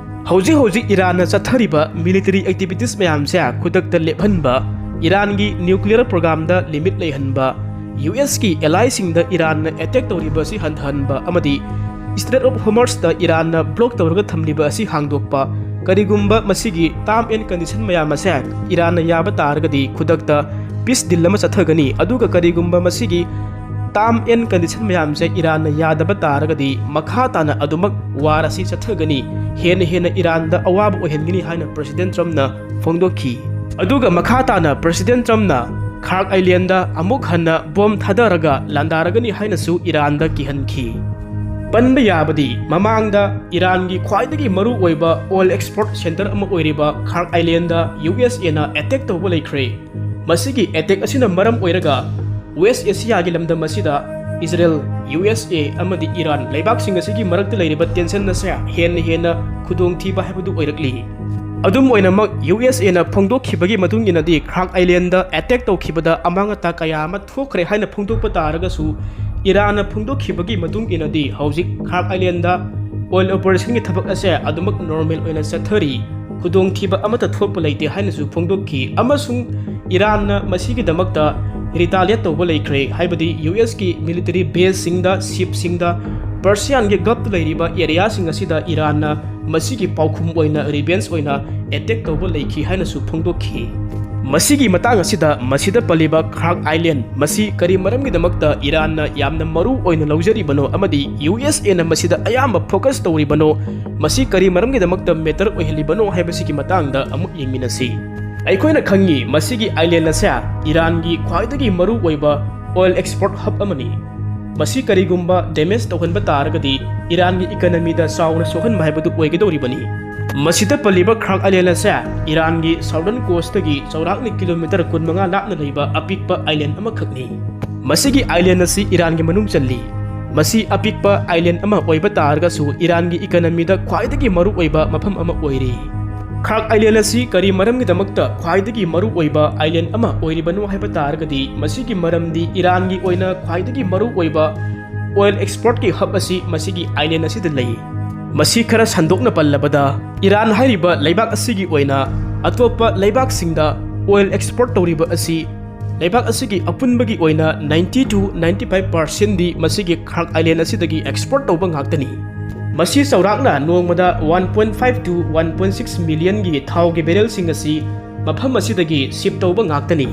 ꯍꯧꯖꯤꯛ ꯍꯧꯖꯤꯛ ꯏꯔꯥꯟꯅ ꯆꯠꯊꯔꯤꯕ military activities ꯃꯌꯥꯝꯁꯦ ꯈꯨꯗꯛꯇ ꯂꯦꯞꯍꯟꯕ, ꯏꯔꯥꯟꯒꯤ nuclear programꯗ limit ꯂꯩꯍꯟꯕ, USꯀꯤ allyꯁꯤꯡꯗ ꯏꯔꯥꯟꯅ attack ꯇꯧꯔꯤꯕ ꯑꯁꯤ ꯍꯟꯊꯍꯟꯕ ꯑꯃꯗꯤ Strait of Hormuzꯇ ꯏꯔꯥꯟꯅ block ꯇꯧꯔꯒ ꯊꯝꯂꯤꯕ ꯑꯁꯤ ꯍꯥꯡꯗꯣꯛꯄ꯫ ꯀꯔꯤꯒꯨꯝꯕ ꯃꯁꯤꯒꯤ term and condition ꯃꯌꯥꯝ ꯑꯁꯦ ꯏꯔꯥꯟꯅ ꯌꯥꯕ ꯇꯥꯔꯒꯗꯤ ꯈꯨꯗꯛꯇ peace deal ꯑꯃ ꯆꯠꯊꯒꯅꯤ꯫ ꯑꯗꯨꯒ ꯀꯔꯤꯒꯨꯝꯕ ꯃꯁꯤꯒꯤ term and condition ꯃꯌꯥꯝꯁꯦ ꯏꯔꯥꯟꯅ ꯌꯥꯗꯕ ꯇꯥꯔꯒꯗꯤ ꯃꯈꯥ ꯇꯥꯅ ꯑꯗꯨꯃꯛ war ꯑꯁꯤ ꯆꯠꯊꯒꯅꯤ, ꯍꯦꯟꯅ ꯍꯦꯟꯅ ꯏꯔꯥꯟꯗ ꯑꯋꯥꯕ ꯑꯣꯏꯍꯟꯒꯅꯤ ꯍꯥꯏꯅ President Trumpꯅ ꯐꯣꯡꯗꯣꯛꯈꯤ꯫ ꯑꯗꯨꯒ ꯃꯈꯥ ꯇꯥꯅ President Trumpꯅ Khark Islandꯗ ꯑꯃꯨꯛ ꯍꯟꯅ bomb ꯊꯥꯗꯔꯒ ꯂꯥꯟꯗꯥꯔꯒꯅꯤ ꯍꯥꯏꯅꯁꯨ ꯏꯔꯥꯟꯗ ꯀꯤꯍꯟꯈꯤ꯫ ꯄꯟꯕ ꯌꯥꯕꯗꯤ, ꯃꯃꯥꯡꯗ ꯏꯔꯥꯟꯒꯤ ꯈ꯭ꯋꯥꯏꯗꯒꯤ ꯃꯔꯨ ꯑꯣꯏꯕ oil export center ꯑꯃ ꯑꯣꯏꯔꯤꯕ Khark Islandꯗ USAꯅ attack ꯇꯧꯕ ꯂꯩꯈ꯭ꯔꯦ꯫ ꯃꯁꯤꯒꯤ attack ꯑꯁꯤꯅ ꯃꯔꯝ ꯑꯣꯏꯔꯒ West Asiaꯒꯤ ꯂꯝꯗꯝ ꯑꯁꯤꯗ Israel, USA ꯑꯃꯗꯤ ꯏꯔꯥꯟ ꯂꯩꯕꯥꯛꯁꯤꯡ ꯑꯁꯤꯒꯤ ꯃꯔꯛꯇ ꯂꯩꯔꯤꯕ tension ꯑꯁꯦ ꯍꯦꯟꯅ ꯍꯦꯟꯅ ꯈꯨꯗꯣꯡꯊꯤꯕ ꯍꯥꯏꯕꯗꯨ ꯑꯣꯏꯔꯛꯂꯤ꯫ ꯑꯗꯨꯝ ꯑꯣꯏꯅꯃꯛ, USAꯅ ꯐꯣꯡꯗꯣꯛꯈꯤꯕꯒꯤ ꯃꯇꯨꯡ ꯏꯟꯅꯗꯤ Khark Islandꯗ attack ꯇꯧꯈꯤꯕꯗ ꯑꯃꯥꯡ ꯑꯇꯥ ꯀꯌꯥ ꯑꯃ ꯊꯣꯛꯈ꯭ꯔꯦ ꯍꯥꯏꯅ ꯐꯣꯡꯗꯣꯛꯄ ꯇꯥꯔꯒꯁꯨ, ꯏꯔꯥꯟꯅ ꯐꯣꯡꯗꯣꯛꯈꯤꯕꯒꯤ ꯃꯇꯨꯡ ꯏꯟꯅꯗꯤ ꯍꯧꯖꯤꯛ ꯈꯥꯛ ꯑꯥꯏꯂꯦꯟꯗ ꯑꯣꯏꯜ ꯑꯣꯄꯔꯦꯁꯟꯒꯤ ꯊꯕꯛ ꯑꯁꯦ ꯑꯗꯨꯃꯛ ꯅꯣꯔꯃꯦꯜ ꯑꯣꯏꯅ ꯆꯠꯊꯔꯤ, ꯈꯨꯗꯣꯡꯊꯤꯕ ꯑꯃꯠꯇ ꯊꯣꯛꯄ ꯂꯩꯇꯦ ꯍꯥꯏꯅꯁꯨ ꯐꯣꯡꯗꯣꯛꯈꯤ꯫ ꯑꯃꯁꯨꯡ ꯏꯔꯥꯟꯅ ꯃꯁꯤꯒꯤꯗꯃꯛꯇ ꯔꯤꯇꯥꯂꯤꯌꯦꯠ ꯇꯧꯕ ꯂꯩꯈ꯭ꯔꯦ, ꯍꯥꯏꯕꯗꯤ ꯌꯨ ꯑꯦꯁꯀꯤ ꯃꯤꯂꯤꯇꯔꯤ ꯕꯦꯁꯁꯤꯡꯗ, ꯁꯤꯞꯁꯤꯡꯗ, ꯄꯔꯁꯤꯌꯥꯟꯒꯤ ꯒꯜꯐꯇ ꯂꯩꯔꯤꯕ ꯑꯦꯔꯤꯌꯥꯁꯤꯡ ꯑꯁꯤꯗ ꯏꯔꯥꯟꯅ ꯃꯁꯤꯒꯤ ꯄꯥꯎꯈꯨꯝ ꯑꯣꯏꯅ ꯔꯤꯚꯦꯟꯁ ꯑꯣꯏꯅ ꯑꯦꯇꯦꯛ ꯇꯧꯕ ꯂꯩꯈꯤ ꯍꯥꯏꯅꯁꯨ ꯐꯣꯡꯗꯣꯛꯈꯤ꯫ ꯃꯁꯤꯒꯤ ꯃꯇꯥꯡ ꯑꯁꯤꯗ ꯃꯁꯤꯗ ꯄꯜꯂꯤꯕ ꯈꯥꯛ ꯑꯥꯏꯂꯦꯟ ꯃꯁꯤ ꯀꯔꯤ ꯃꯔꯝꯒꯤꯗꯃꯛꯇ ꯏꯔꯥꯟꯅ ꯌꯥꯝꯅ ꯃꯔꯨ ꯑꯣꯏꯅ ꯂꯧꯖꯔꯤꯕꯅꯣ ꯑꯃꯗꯤ ꯌꯨ ꯑꯦꯁ ꯑꯦꯅ ꯃꯁꯤꯗ ꯑꯌꯥꯝꯕ ꯐꯣꯀꯁ ꯇꯧꯔꯤꯕꯅꯣ, ꯃꯁꯤ ꯀꯔꯤ ꯃꯔꯝꯒꯤꯗꯃꯛꯇ ꯃꯦꯇꯔ ꯑꯣꯏꯍꯜꯂꯤꯕꯅꯣ ꯍꯥꯏꯕꯁꯤꯒꯤ ꯃꯇꯥꯡꯗ ꯑꯃꯨꯛ ꯌꯦꯡꯃꯤꯟꯅꯁꯤ꯫ ꯑꯩꯈꯣꯏꯅ ꯈꯪꯉꯤ ꯃꯁꯤꯒꯤ ꯑꯥꯏꯂꯦꯟ ꯑꯁꯦ ꯏꯔꯥꯟꯒꯤ ꯈ꯭ꯋꯥꯏꯗꯒꯤ ꯃꯔꯨ ꯑꯣꯏꯕ ꯑꯣꯏꯜ ꯑꯦꯛꯁꯄꯣꯔꯠ ꯍꯕ ꯑꯃꯅꯤ꯫ ꯃꯁꯤ ꯀꯔꯤꯒꯨꯝꯕ ꯗꯦꯃꯦꯖ ꯇꯧꯍꯟꯕ ꯇꯥꯔꯒꯗꯤ ꯏꯔꯥꯟꯒꯤ ꯏꯀꯅꯃꯤꯗ ꯆꯥꯎꯅ ꯁꯣꯛꯍꯟꯕ ꯍꯥꯏꯕꯗꯨ ꯑꯣꯏꯒꯗꯧꯔꯤꯕꯅꯤ꯫ ꯃꯁꯤꯗ ꯄꯜꯂꯤꯕ ꯈ꯭ꯔꯥꯛ ꯑꯥꯏꯂꯦꯟ ꯑꯁꯦ ꯏꯔꯥꯟꯒꯤ ꯁꯥꯎꯗꯔꯟ ꯀꯣꯁꯇꯒꯤ ꯆꯥꯎꯔꯥꯛꯅ ꯀꯤꯂꯣꯃꯤꯇꯔ ꯀꯨꯟꯃꯉꯥ ꯂꯥꯞꯅ ꯂꯩꯕ ꯑꯄꯤꯛꯄ ꯑꯥꯏꯂꯦꯟ ꯑꯃꯈꯛꯅꯤ꯫ ꯃꯁꯤꯒꯤ ꯑꯥꯏꯂꯦꯟ ꯑꯁꯤ ꯏꯔꯥꯟꯒꯤ ꯃꯅꯨꯡ ꯆꯜꯂꯤ꯫ ꯃꯁꯤ ꯑꯄꯤꯛꯄ ꯑꯥꯏꯂꯦꯟ ꯑꯃ ꯑꯣꯏꯕ ꯇꯥꯔꯒꯁꯨ ꯏꯔꯥꯟꯒꯤ ꯏꯀꯅꯃꯤꯗ ꯈ꯭ꯋꯥꯏꯗꯒꯤ ꯃꯔꯨ ꯑꯣꯏꯕ ꯃꯐꯝ ꯑꯃ ꯑꯣꯏꯔꯤ꯫ ꯈ꯭ꯔꯥꯛ ꯑꯥꯏꯂꯦꯟ ꯑꯁꯤ ꯀꯔꯤ ꯃꯔꯝꯒꯤꯗꯃꯛꯇ ꯈ꯭ꯋꯥꯏꯗꯒꯤ ꯃꯔꯨ ꯑꯣꯏꯕ ꯑꯥꯏꯂꯦꯟ ꯑꯃ ꯑꯣꯏꯔꯤꯕꯅꯣ ꯍꯥꯏꯕ ꯇꯥꯔꯒꯗꯤ, ꯃꯁꯤꯒꯤ ꯃꯔꯝꯗꯤ ꯏꯔꯥꯟꯒꯤ ꯑꯣꯏꯅ ꯈ꯭ꯋꯥꯏꯗꯒꯤ ꯃꯔꯨ ꯑꯣꯏꯕ ꯑꯣꯏꯜ ꯑꯦꯛꯁꯄꯣꯔꯠꯀꯤ ꯍꯕ ꯑꯁꯤ ꯃꯁꯤꯒꯤ ꯑꯥꯏꯂꯦꯟ ꯑꯁꯤꯗ ꯂꯩ꯫ ꯃꯁꯤ ꯈꯔ ꯁꯟꯗꯣꯛꯅ ꯄꯜꯂꯕꯗ, ꯏꯔꯥꯟ ꯍꯥꯏꯔꯤꯕ ꯂꯩꯕꯥꯛ ꯑꯁꯤꯒꯤ ꯑꯣꯏꯅ ꯑꯇꯣꯞꯄ ꯂꯩꯕꯥꯛꯁꯤꯡꯗ ꯑꯣꯏꯜ ꯑꯦꯛꯁꯄꯣꯔꯠ ꯇꯧꯔꯤꯕ ꯑꯁꯤ ꯂꯩꯕꯥꯛ ꯑꯁꯤꯒꯤ ꯑꯄꯨꯟꯕꯒꯤ ꯑꯣꯏꯅ ninety to ninety five percentꯗꯤ ꯃꯁꯤꯒꯤ ꯈ꯭ꯔꯥꯛ ꯑꯥꯏꯂꯦꯟ ꯑꯁꯤꯗꯒꯤ ꯑꯦꯛꯁꯄꯣꯔꯠ ꯇꯧꯕ ꯉꯥꯛꯇꯅꯤ꯫ ꯃꯁꯤ ꯆꯥꯎꯔꯥꯛꯅ ꯅꯣꯡꯃꯗ one point five to one point six millionꯒꯤ ꯊꯥꯎꯒꯤ ꯕꯦꯔꯦꯜꯁꯤꯡ ꯑꯁꯤ ꯃꯐꯝ ꯑꯁꯤꯗꯒꯤ ꯁꯤꯞ ꯇꯧꯕ ꯉꯥꯛꯇꯅꯤ꯫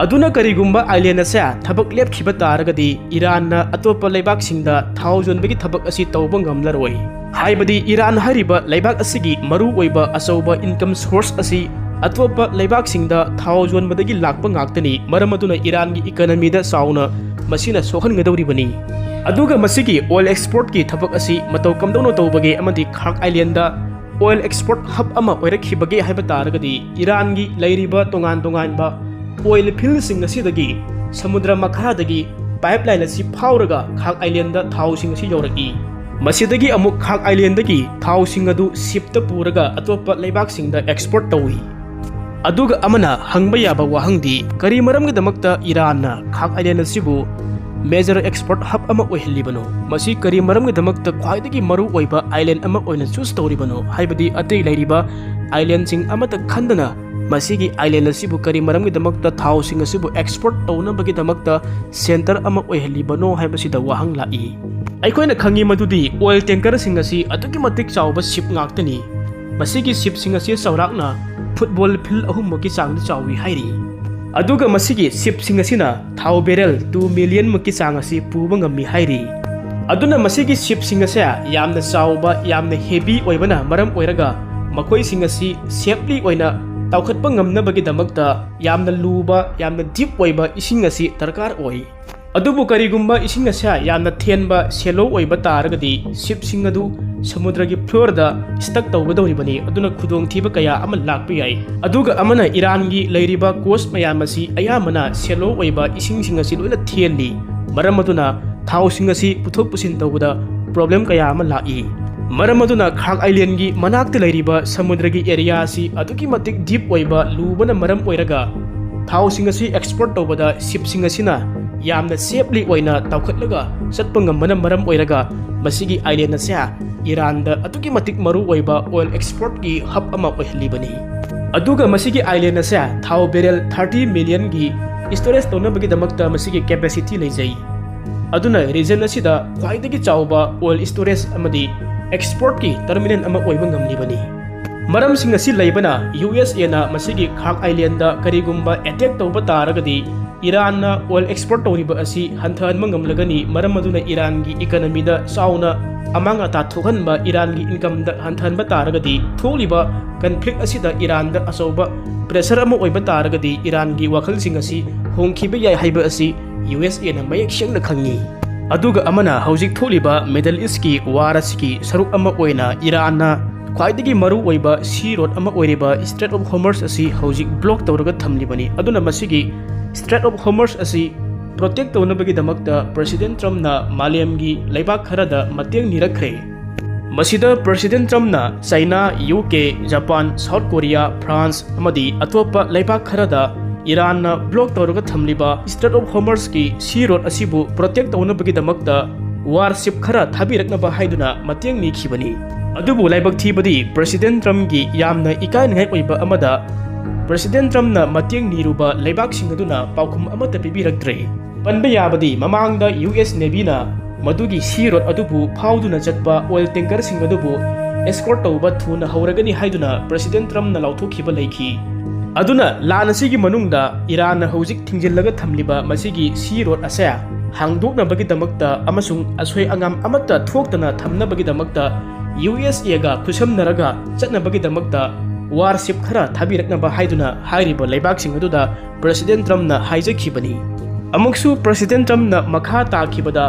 ꯑꯗꯨꯅ ꯀꯔꯤꯒꯨꯝꯕ ꯑꯥꯏꯂꯦꯟ ꯑꯁꯦ ꯊꯕꯛ ꯂꯦꯞꯈꯤꯕ ꯇꯥꯔꯒꯗꯤ ꯏꯔꯥꯟꯅ ꯑꯇꯣꯞꯄ ꯂꯩꯕꯥꯛꯁꯤꯡꯗ ꯊꯥꯎ ꯌꯣꯟꯕꯒꯤ ꯊꯕꯛ ꯑꯁꯤ ꯇꯧꯕ ꯉꯝꯂꯔꯣꯏ꯫ ꯍꯥꯏꯕꯗꯤ ꯏꯔꯥꯟ ꯍꯥꯏꯔꯤꯕ ꯂꯩꯕꯥꯛ ꯑꯁꯤꯒꯤ ꯃꯔꯨ ꯑꯣꯏꯕ ꯑꯆꯧꯕ ꯏꯟꯀꯝ ꯁꯣꯔꯁ ꯑꯁꯤ ꯑꯇꯣꯞꯄ ꯂꯩꯕꯥꯛꯁꯤꯡꯗ ꯊꯥꯎ ꯌꯣꯟꯕꯗꯒꯤ ꯂꯥꯛꯄ ꯉꯥꯛꯇꯅꯤ꯫ ꯃꯔꯝ ꯑꯗꯨꯅ ꯏꯔꯥꯟꯒꯤ ꯏꯀꯅꯃꯤꯗ ꯆꯥꯎꯅ ꯃꯁꯤꯅ ꯁꯣꯛꯍꯟꯒꯗꯧꯔꯤꯕꯅꯤ꯫ ꯑꯗꯨꯒ ꯃꯁꯤꯒꯤ ꯑꯣꯏꯜ ꯑꯦꯛꯁꯄꯣꯔꯠꯀꯤ ꯊꯕꯛ ꯑꯁꯤ ꯃꯇꯧ ꯀꯝꯗꯧꯅ ꯇꯧꯕꯒꯦ ꯑꯃꯗꯤ ꯈ꯭ꯔꯥꯛ ꯑꯥꯏꯂꯦꯟꯗ ꯑꯣꯏꯜ ꯑꯦꯛꯁꯄꯣꯔꯠ ꯍꯕ ꯑꯃ ꯑꯣꯏꯔꯛꯈꯤꯕꯒꯦ ꯍꯥꯏꯕ ꯇꯥꯔꯒꯗꯤ, ꯏꯔꯥꯟꯒꯤ ꯂꯩꯔꯤꯕ ꯇꯣꯉꯥꯟ ꯇꯣꯉꯥꯟꯕ ꯑꯣꯏꯜ ꯐꯤꯜꯁꯤꯡ ꯑꯁꯤꯗꯒꯤ ꯁꯃꯨꯗ꯭ꯔ ꯃꯈꯥꯗꯒꯤ ꯄꯥꯏꯞꯂꯥꯏꯟ ꯑꯁꯤ ꯐꯥꯎꯔꯒ ꯈ꯭ꯔꯥꯛ ꯑꯥꯏꯂꯦꯟꯗ ꯊꯥꯎꯁꯤꯡ ꯑꯁꯤ ꯌꯧꯔꯛꯏ꯫ ꯃꯁꯤꯗꯒꯤ ꯑꯃꯨꯛ ꯈ꯭ꯔꯥꯛ ꯑꯥꯏꯂꯦꯟꯗꯒꯤ ꯊꯥꯎꯁꯤꯡ ꯑꯗꯨ ꯁꯤꯞꯇ ꯄꯨꯔꯒ ꯑꯇꯣꯞꯄ ꯂꯩꯕꯥꯛꯁꯤꯡꯗ ꯑꯦꯛꯁꯄꯣꯔꯠ ꯇꯧꯏ꯫ ꯑꯗꯨꯒ ꯑꯃꯅ ꯍꯪꯕ ꯌꯥꯕ ꯋꯥꯍꯪꯗꯤ, ꯀꯔꯤ ꯃꯔꯝꯒꯤꯗꯃꯛꯇ ꯏꯔꯥꯟꯅ ꯈ꯭ꯔꯥꯛ ꯑꯥꯏꯂꯦꯟ ꯑꯁꯤꯕꯨ major export hub ꯑꯃ ꯑꯣꯏꯍꯜꯂꯤꯕꯅꯣ? ꯃꯁꯤ ꯀꯔꯤ ꯃꯔꯝꯒꯤꯗꯃꯛꯇ ꯈ꯭ꯋꯥꯏꯗꯒꯤ ꯃꯔꯨ ꯑꯣꯏꯕ island ꯑꯃ ꯑꯣꯏꯅ choose ꯇꯧꯔꯤꯕꯅꯣ? ꯍꯥꯏꯕꯗꯤ ꯑꯇꯩ ꯂꯩꯔꯤꯕ islandꯁꯤꯡ ꯑꯃꯠꯇ ꯈꯟꯗꯅ ꯃꯁꯤꯒꯤ island ꯑꯁꯤꯕꯨ ꯀꯔꯤ ꯃꯔꯝꯒꯤꯗꯃꯛꯇ ꯊꯥꯎꯁꯤꯡ ꯑꯁꯤꯕꯨ export ꯇꯧꯅꯕꯒꯤꯗꯃꯛꯇ center ꯑꯃ ꯑꯣꯏꯍꯜꯂꯤꯕꯅꯣ ꯍꯥꯏꯕꯁꯤꯗ ꯋꯥꯍꯪ ꯂꯥꯛꯏ꯫ ꯑꯩꯈꯣꯏꯅ ꯈꯪꯉꯤ ꯃꯗꯨꯗꯤ oil tankerꯁꯤꯡ ꯑꯁꯤ ꯑꯗꯨꯛꯀꯤ ꯃꯇꯤꯛ ꯆꯥꯎꯕ ship ꯉꯥꯛꯇꯅꯤ꯫ ꯃꯁꯤꯒꯤ shipꯁꯤꯡ ꯑꯁꯤ ꯆꯥꯎꯔꯥꯛꯅ football field ꯑꯍꯨꯝꯃꯨꯛꯀꯤ ꯆꯥꯡꯗ ꯆꯥꯎꯏ ꯍꯥꯏꯔꯤ꯫ ꯑꯗꯨꯒ ꯃꯁꯤꯒꯤ shipꯁꯤꯡ ꯑꯁꯤꯅ ꯊꯥꯎ barrel two millionꯃꯨꯛꯀꯤ ꯆꯥꯡ ꯑꯁꯤ ꯄꯨꯕ ꯉꯝꯃꯤ ꯍꯥꯏꯔꯤ꯫ ꯑꯗꯨꯅ ꯃꯁꯤꯒꯤ shipꯁꯤꯡ ꯑꯁꯦ ꯌꯥꯝꯅ ꯆꯥꯎꯕ, ꯌꯥꯝꯅ heavy ꯑꯣꯏꯕꯅ ꯃꯔꯝ ꯑꯣꯏꯔꯒ ꯃꯈꯣꯏꯁꯤꯡ ꯑꯁꯤ safely ꯑꯣꯏꯅ ꯇꯥꯎꯈꯠꯄ ꯉꯝꯅꯕꯒꯤꯗꯃꯛꯇ ꯌꯥꯝꯅ ꯂꯨꯕ, ꯌꯥꯝꯅ deep ꯑꯣꯏꯕ ꯏꯁꯤꯡ ꯑꯁꯤ ꯗꯔꯀꯥꯔ ꯑꯣꯏ꯫ ꯑꯗꯨꯕꯨ ꯀꯔꯤꯒꯨꯝꯕ ꯏꯁꯤꯡ ꯑꯁꯦ ꯌꯥꯝꯅ ꯊꯦꯟꯕ, shallow ꯑꯣꯏꯕ ꯇꯥꯔꯒꯗꯤ shipꯁꯤꯡ ꯑꯗꯨ ꯁꯃꯨꯗ꯭ꯔꯒꯤ floorꯗ stuck ꯇꯧꯒꯗꯧꯔꯤꯕꯅꯤ꯫ ꯑꯗꯨꯅ ꯈꯨꯗꯣꯡꯊꯤꯕ ꯀꯌꯥ ꯑꯃ ꯂꯥꯛꯄ ꯌꯥꯏ꯫ ꯑꯗꯨꯒ ꯑꯃꯅ ꯏꯔꯥꯟꯒꯤ ꯂꯩꯔꯤꯕ coast ꯃꯌꯥꯝ ꯑꯁꯤ ꯑꯌꯥꯝꯕꯅ shallow ꯑꯣꯏꯕ ꯏꯁꯤꯡꯁꯤꯡ ꯑꯁꯤ ꯂꯣꯏꯅ ꯊꯦꯜꯂꯤ꯫ ꯃꯔꯝ ꯑꯗꯨꯅ ꯊꯥꯎꯁꯤꯡ ꯑꯁꯤ ꯄꯨꯊꯣꯛ ꯄꯨꯁꯤꯟ ꯇꯧꯕꯗ problem ꯀꯌꯥ ꯑꯃ ꯂꯥꯛꯏ꯫ ꯃꯔꯝ ꯑꯗꯨꯅ ꯈꯥꯛ islandꯒꯤ ꯃꯅꯥꯛꯇ ꯂꯩꯔꯤꯕ ꯁꯃꯨꯗ꯭ꯔꯒꯤ area ꯑꯁꯤ ꯑꯗꯨꯛꯀꯤ ꯃꯇꯤꯛ deep ꯑꯣꯏꯕ, ꯂꯨꯕꯅ ꯃꯔꯝ ꯑꯣꯏꯔꯒ ꯊꯥꯎꯁꯤꯡ ꯑꯁꯤ export ꯇꯧꯕꯗ shipꯁꯤꯡ ꯑꯁꯤꯅ ꯌꯥꯝꯅ safely ꯑꯣꯏꯅ ꯇꯥꯎꯈꯠꯂꯒ ꯆꯠꯄ ꯉꯝꯕꯅ ꯃꯔꯝ ꯑꯣꯏꯔꯒ ꯃꯁꯤꯒꯤ island ꯑꯁꯦ ꯏꯔꯥꯟꯗ ꯑꯗꯨꯛꯀꯤ ꯃꯇꯤꯛ ꯃꯔꯨ ꯑꯣꯏꯕ oil exportꯀꯤ hub ꯑꯃ ꯑꯣꯏꯍꯜꯂꯤꯕꯅꯤ꯫ ꯑꯗꯨꯒ ꯃꯁꯤꯒꯤ island ꯑꯁꯦ ꯊꯥꯎ barrel thirty millionꯒꯤ storage ꯇꯧꯅꯕꯒꯤꯗꯃꯛꯇ ꯃꯁꯤꯒꯤ capacity ꯂꯩꯖꯩ꯫ ꯑꯗꯨꯅ region ꯑꯁꯤꯗ ꯈ꯭ꯋꯥꯏꯗꯒꯤ ꯆꯥꯎꯕ oil storage ꯑꯃꯗꯤ exportꯀꯤ terminal ꯑꯃ ꯑꯣꯏꯕ ꯉꯝꯂꯤꯕꯅꯤ꯫ ꯃꯔꯝꯁꯤꯡ ꯑꯁꯤ ꯂꯩꯕꯅ USAꯅ ꯃꯁꯤꯒꯤ ꯈꯥꯛ islandꯗ ꯀꯔꯤꯒꯨꯝꯕ attack ꯇꯧꯕ ꯇꯥꯔꯒꯗꯤ ꯏꯔꯥꯟꯅ oil export ꯇꯧꯔꯤꯕ ꯑꯁꯤ ꯍꯟꯊꯍꯟꯕ ꯉꯝꯂꯒꯅꯤ꯫ ꯃꯔꯝ ꯑꯗꯨꯅ ꯏꯔꯥꯟꯒꯤ economyꯗ ꯆꯥꯎꯅ ꯑꯃꯥꯡ ꯑꯇꯥ ꯊꯣꯛꯍꯟꯕ, ꯏꯔꯥꯟꯒꯤ incomeꯗ ꯍꯟꯊꯍꯟꯕ ꯇꯥꯔꯒꯗꯤ ꯊꯣꯛꯂꯤꯕ conflict ꯑꯁꯤꯗ ꯏꯔꯥꯟꯗ ꯑꯆꯧꯕ pressure ꯑꯃ ꯑꯣꯏꯕ ꯇꯥꯔꯒꯗꯤ ꯏꯔꯥꯟꯒꯤ ꯋꯥꯈꯜꯁꯤꯡ ꯑꯁꯤ ꯍꯣꯡꯈꯤꯕ ꯌꯥꯏ ꯍꯥꯏꯕ ꯑꯁꯤ USAꯅ ꯃꯌꯦꯛ ꯁꯦꯡꯅ ꯈꯪꯏ꯫ ꯑꯗꯨꯒ ꯑꯃꯅ ꯍꯧꯖꯤꯛ ꯊꯣꯛꯂꯤꯕ Middle Eastꯀꯤ war ꯑꯁꯤꯒꯤ ꯁꯔꯨꯛ ꯑꯃ ꯑꯣꯏꯅ ꯏꯔꯥꯟꯅ ꯈ꯭ꯋꯥꯏꯗꯒꯤ ꯃꯔꯨ ꯑꯣꯏꯕ sea road ꯑꯃ ꯑꯣꯏꯔꯤꯕ Strait of Hormuz ꯑꯁꯤ ꯍꯧꯖꯤꯛ block ꯇꯧꯔꯒ ꯊꯝꯂꯤꯕꯅꯤ꯫ ꯑꯗꯨꯅ ꯃꯁꯤꯒꯤ Strait of Hormuz ꯑꯁꯤ protect ꯇꯧꯅꯕꯒꯤꯗꯃꯛꯇ President Trumpꯅ ꯃꯥꯂꯦꯝꯒꯤ ꯂꯩꯕꯥꯛ ꯈꯔꯗ ꯃꯇꯦꯡ ꯅꯤꯔꯛꯈ꯭ꯔꯦ꯫ ꯃꯁꯤꯗ President Trumpꯅ China, UK, Japan, South Korea, France ꯑꯃꯗꯤ ꯑꯇꯣꯞꯄ ꯂꯩꯕꯥꯛ ꯈꯔꯗ ꯏꯔꯥꯟꯅ ꯕ꯭ꯂꯣꯛ ꯇꯧꯔꯒ ꯊꯝꯂꯤꯕ Strait of Hormuzꯀꯤ ꯁꯤ ꯔꯣꯗ ꯑꯁꯤꯕꯨ ꯄ꯭ꯔꯣꯇꯦꯛ ꯇꯧꯅꯕꯒꯤꯗꯃꯛꯇ ꯋꯥꯔꯁꯤꯞ ꯈꯔ ꯊꯥꯕꯤꯔꯛꯅꯕ ꯍꯥꯏꯗꯨꯅ ꯃꯇꯦꯡ ꯅꯤꯈꯤꯕꯅꯤ꯫ ꯑꯗꯨꯕꯨ ꯂꯥꯏꯕꯛ ꯊꯤꯕꯗꯤ ꯄ꯭ꯔꯦꯁꯤꯗꯦꯟ ꯇ꯭ꯔꯝꯞꯀꯤ ꯌꯥꯝꯅ ꯏꯀꯥꯏꯅꯤꯡꯉꯥꯏ ꯑꯣꯏꯕ ꯑꯃꯗ ꯄ꯭ꯔꯦꯁꯤꯗꯦꯟ ꯇ꯭ꯔꯝꯞꯅ ꯃꯇꯦꯡ ꯅꯤꯔꯨꯕ ꯂꯩꯕꯥꯛꯁꯤꯡ ꯑꯗꯨꯅ ꯄꯥꯎꯈꯨꯝ ꯑꯃꯠꯇ ꯄꯤꯕꯤꯔꯛꯇ꯭ꯔꯦ꯫ ꯄꯟꯕ ꯌꯥꯕꯗꯤ ꯃꯃꯥꯡꯗ ꯌꯨ ꯑꯦꯁ ꯅꯦꯚꯤꯅ ꯃꯗꯨꯒꯤ ꯁꯤ ꯔꯣꯗ ꯑꯗꯨꯕꯨ ꯐꯥꯎꯗꯨꯅ ꯆꯠꯄ ꯑꯣꯏꯜ ꯇꯦꯡꯀꯔꯁꯤꯡ ꯑꯗꯨꯕꯨ ꯑꯦꯁꯀꯣꯔꯠ ꯇꯧꯕ ꯊꯨꯅ ꯍꯧꯔꯒꯅꯤ ꯍꯥꯏꯗꯨꯅ ꯄ꯭ꯔꯦꯁꯤꯗꯦꯟ ꯇ꯭ꯔꯝꯞꯅ ꯂꯥꯎꯊꯣꯛꯈꯤꯕ ꯂꯩꯈꯤ꯫ ꯑꯗꯨꯅ ꯂꯥꯟ ꯑꯁꯤꯒꯤ ꯃꯅꯨꯡꯗ ꯏꯔꯥꯟꯅ ꯍꯧꯖꯤꯛ ꯊꯤꯡꯖꯤꯜꯂꯒ ꯊꯝꯂꯤꯕ ꯃꯁꯤꯒꯤ ꯁꯤ ꯔꯣꯗ ꯑꯁꯦ ꯍꯥꯡꯗꯣꯛꯅꯕꯒꯤꯗꯃꯛꯇ ꯑꯃꯁꯨꯡ ꯑꯁꯣꯏ ꯑꯉꯥꯝ ꯑꯃꯠꯇ ꯊꯣꯛꯇꯅ ꯊꯝꯅꯕꯒꯤꯗꯃꯛꯇ ꯌꯨ ꯑꯦꯁ ꯑꯦꯒ ꯈꯨꯠꯁꯝꯅꯔꯒ ꯆꯠꯅꯕꯒꯤꯗꯃꯛꯇ ꯋꯥꯔꯁꯤꯞ ꯈꯔ ꯊꯥꯕꯤꯔꯛꯅꯕ ꯍꯥꯏꯗꯨꯅ ꯍꯥꯏꯔꯤꯕ ꯂꯩꯕꯥꯛꯁꯤꯡ ꯑꯗꯨꯗ ꯄ꯭ꯔꯦꯁꯤꯗꯦꯟ ꯇ꯭ꯔꯝꯞꯅ ꯍꯥꯏꯖꯈꯤꯕꯅꯤ꯫ ꯑꯃꯨꯛꯁꯨ ꯄ꯭ꯔꯦꯁꯤꯗꯦꯟ ꯇ꯭ꯔꯝꯞꯅ ꯃꯈꯥ ꯇꯥꯈꯤꯕꯗ,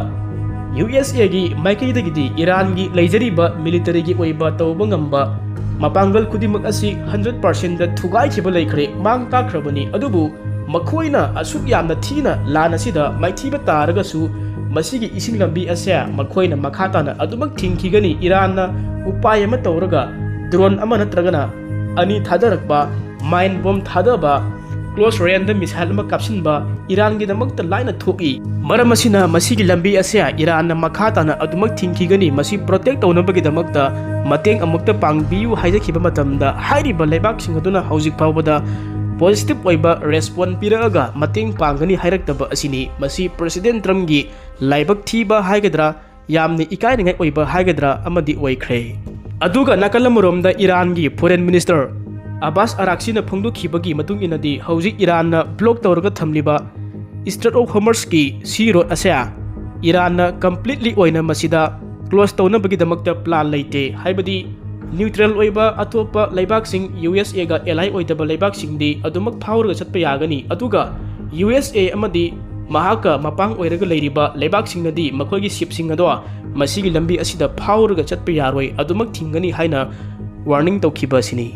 ꯌꯨ ꯑꯦꯁ ꯑꯦꯒꯤ ꯃꯥꯏꯀꯩꯗꯒꯤꯗꯤ ꯏꯔꯥꯟꯒꯤ ꯂꯩꯖꯔꯤꯕ ꯃꯤꯂꯤꯇꯔꯤꯒꯤ ꯑꯣꯏꯕ ꯇꯧꯕ ꯉꯝꯕ ꯃꯄꯥꯡꯒꯜ ꯈꯨꯗꯤꯡꯃꯛ ꯑꯁꯤ ꯍꯟꯗ꯭ꯔꯦꯠ ꯄꯥꯔꯁꯦꯟꯗ ꯊꯨꯒꯥꯏꯈꯤꯕ ꯂꯩꯈ꯭ꯔꯦ, ꯃꯥꯡ ꯇꯥꯛꯈ꯭ꯔꯕꯅꯤ꯫ ꯑꯗꯨꯕꯨ ꯃꯈꯣꯏꯅ ꯑꯁꯨꯛ ꯌꯥꯝꯅ ꯊꯤꯅ ꯂꯥꯟ ꯑꯁꯤꯗ ꯃꯥꯏꯊꯤꯕ ꯇꯥꯔꯒꯁꯨ, ꯃꯁꯤꯒꯤ ꯏꯁꯤꯡ ꯂꯝꯕꯤ ꯑꯁꯦ ꯃꯈꯣꯏꯅ ꯃꯈꯥ ꯇꯥꯅ ꯑꯗꯨꯃꯛ ꯊꯤꯡꯈꯤꯒꯅꯤ꯫ ꯏꯔꯥꯟꯅ ꯎꯄꯥꯏ ꯑꯃ ꯇꯧꯔꯒ ꯗ꯭ꯔꯣꯟ ꯑꯃ ꯅꯠꯇ꯭ꯔꯒꯅ ꯑꯅꯤ ꯊꯥꯗꯔꯛꯄ, ꯃꯥꯏꯟ ꯕꯣꯝ ꯊꯥꯗꯕ, ꯀ꯭ꯂꯣꯁ ꯔꯦꯟꯖꯇ ꯃꯤꯁꯥꯏꯜ ꯑꯃ ꯀꯥꯞꯁꯤꯟꯕ ꯏꯔꯥꯟꯒꯤꯗꯃꯛꯇ ꯂꯥꯏꯅ ꯊꯣꯛꯏ꯫ ꯃꯔꯝ ꯑꯁꯤꯅ ꯃꯁꯤꯒꯤ ꯂꯝꯕꯤ ꯑꯁꯦ ꯏꯔꯥꯟꯅ ꯃꯈꯥ ꯇꯥꯅ ꯑꯗꯨꯃꯛ ꯊꯤꯡꯈꯤꯒꯅꯤ꯫ ꯃꯁꯤ ꯄ꯭ꯔꯣꯇꯦꯛ ꯇꯧꯅꯕꯒꯤꯗꯃꯛꯇ ꯃꯇꯦꯡ ꯑꯃꯨꯛꯇ ꯄꯥꯡꯕꯤꯌꯨ ꯍꯥꯏꯖꯈꯤꯕ ꯃꯇꯝꯗ, ꯍꯥꯏꯔꯤꯕ ꯂꯩꯕꯥꯛꯁꯤꯡ ꯑꯗꯨꯅ ꯍꯧꯖꯤꯛ ꯐꯥꯎꯕꯗ ꯄꯣꯖꯤꯇꯤꯚ ꯑꯣꯏꯕ ꯔꯦꯁꯄꯣꯟ ꯄꯤꯔꯛꯑꯒ ꯃꯇꯦꯡ ꯄꯥꯡꯒꯅꯤ ꯍꯥꯏꯔꯛꯇꯕ ꯑꯁꯤꯅꯤ꯫ ꯃꯁꯤ ꯄ꯭ꯔꯦꯁꯤꯗꯦꯟ ꯇ꯭ꯔꯝꯞꯀꯤ ꯂꯥꯏꯕꯛ ꯊꯤꯕ ꯍꯥꯏꯒꯗ꯭ꯔꯥ, ꯌꯥꯝꯅ ꯏꯀꯥꯏꯅꯤꯡꯉꯥꯏ ꯑꯣꯏꯕ ꯍꯥꯏꯒꯗ꯭ꯔꯥ ꯑꯃꯗꯤ ꯑꯣꯏꯈ꯭ꯔꯦ꯫ ꯑꯗꯨꯒ ꯅꯥꯀꯜ ꯑꯃꯔꯣꯝꯗ ꯏꯔꯥꯟꯒꯤ ꯐꯣꯔꯦꯟ ꯃꯤꯅꯤꯁꯇꯔ ꯑꯕꯥꯁ ꯑꯔꯥꯛꯁꯤꯅ ꯐꯣꯡꯗꯣꯛꯈꯤꯕꯒꯤ ꯃꯇꯨꯡ ꯏꯟꯅꯗꯤ, ꯍꯧꯖꯤꯛ ꯏꯔꯥꯟꯅ ꯕ꯭ꯂꯣꯛ ꯇꯧꯔꯒ ꯊꯝꯂꯤꯕ Strait of Hormuzꯀꯤ ꯁꯤ ꯔꯣꯗ ꯑꯁꯦ ꯏꯔꯥꯟꯅ ꯀꯝꯄ꯭ꯂꯤꯠꯂꯤ ꯑꯣꯏꯅ ꯃꯁꯤꯗ ꯀ꯭ꯂꯣꯁ ꯇꯧꯅꯕꯒꯤꯗꯃꯛꯇ ꯄ꯭ꯂꯥꯟ ꯂꯩꯇꯦ꯫ ꯍꯥꯏꯕꯗꯤ ꯅ꯭ꯌꯨꯇ꯭ꯔꯦꯜ ꯑꯣꯏꯕ ꯑꯇꯣꯞꯄ ꯂꯩꯕꯥꯛꯁꯤꯡ, ꯌꯨ ꯑꯦꯁ ꯑꯦꯒ ꯑꯦꯂꯥꯏ ꯑꯣꯏꯗꯕ ꯂꯩꯕꯥꯛꯁꯤꯡꯗꯤ ꯑꯗꯨꯃꯛ ꯐꯥꯎꯔꯒ ꯆꯠꯄ ꯌꯥꯒꯅꯤ꯫ ꯑꯗꯨꯒ ꯌꯨ ꯑꯦꯁ ꯑꯦ ꯑꯃꯗꯤ ꯃꯍꯥꯛꯀ ꯃꯄꯥꯡ ꯑꯣꯏꯔꯒ ꯂꯩꯔꯤꯕ ꯂꯩꯕꯥꯛꯁꯤꯡꯅꯗꯤ ꯃꯈꯣꯏꯒꯤ ꯁꯤꯞꯁꯤꯡ ꯑꯗꯣ ꯃꯁꯤꯒꯤ ꯂꯝꯕꯤ ꯑꯁꯤꯗ ꯐꯥꯎꯔꯒ ꯆꯠꯄ ꯌꯥꯔꯣꯏ, ꯑꯗꯨꯃꯛ ꯊꯤꯡꯒꯅꯤ ꯍꯥꯏꯅ ꯋꯥꯔꯅꯤꯡ ꯇꯧꯈꯤꯕ ꯑꯁꯤꯅꯤ꯫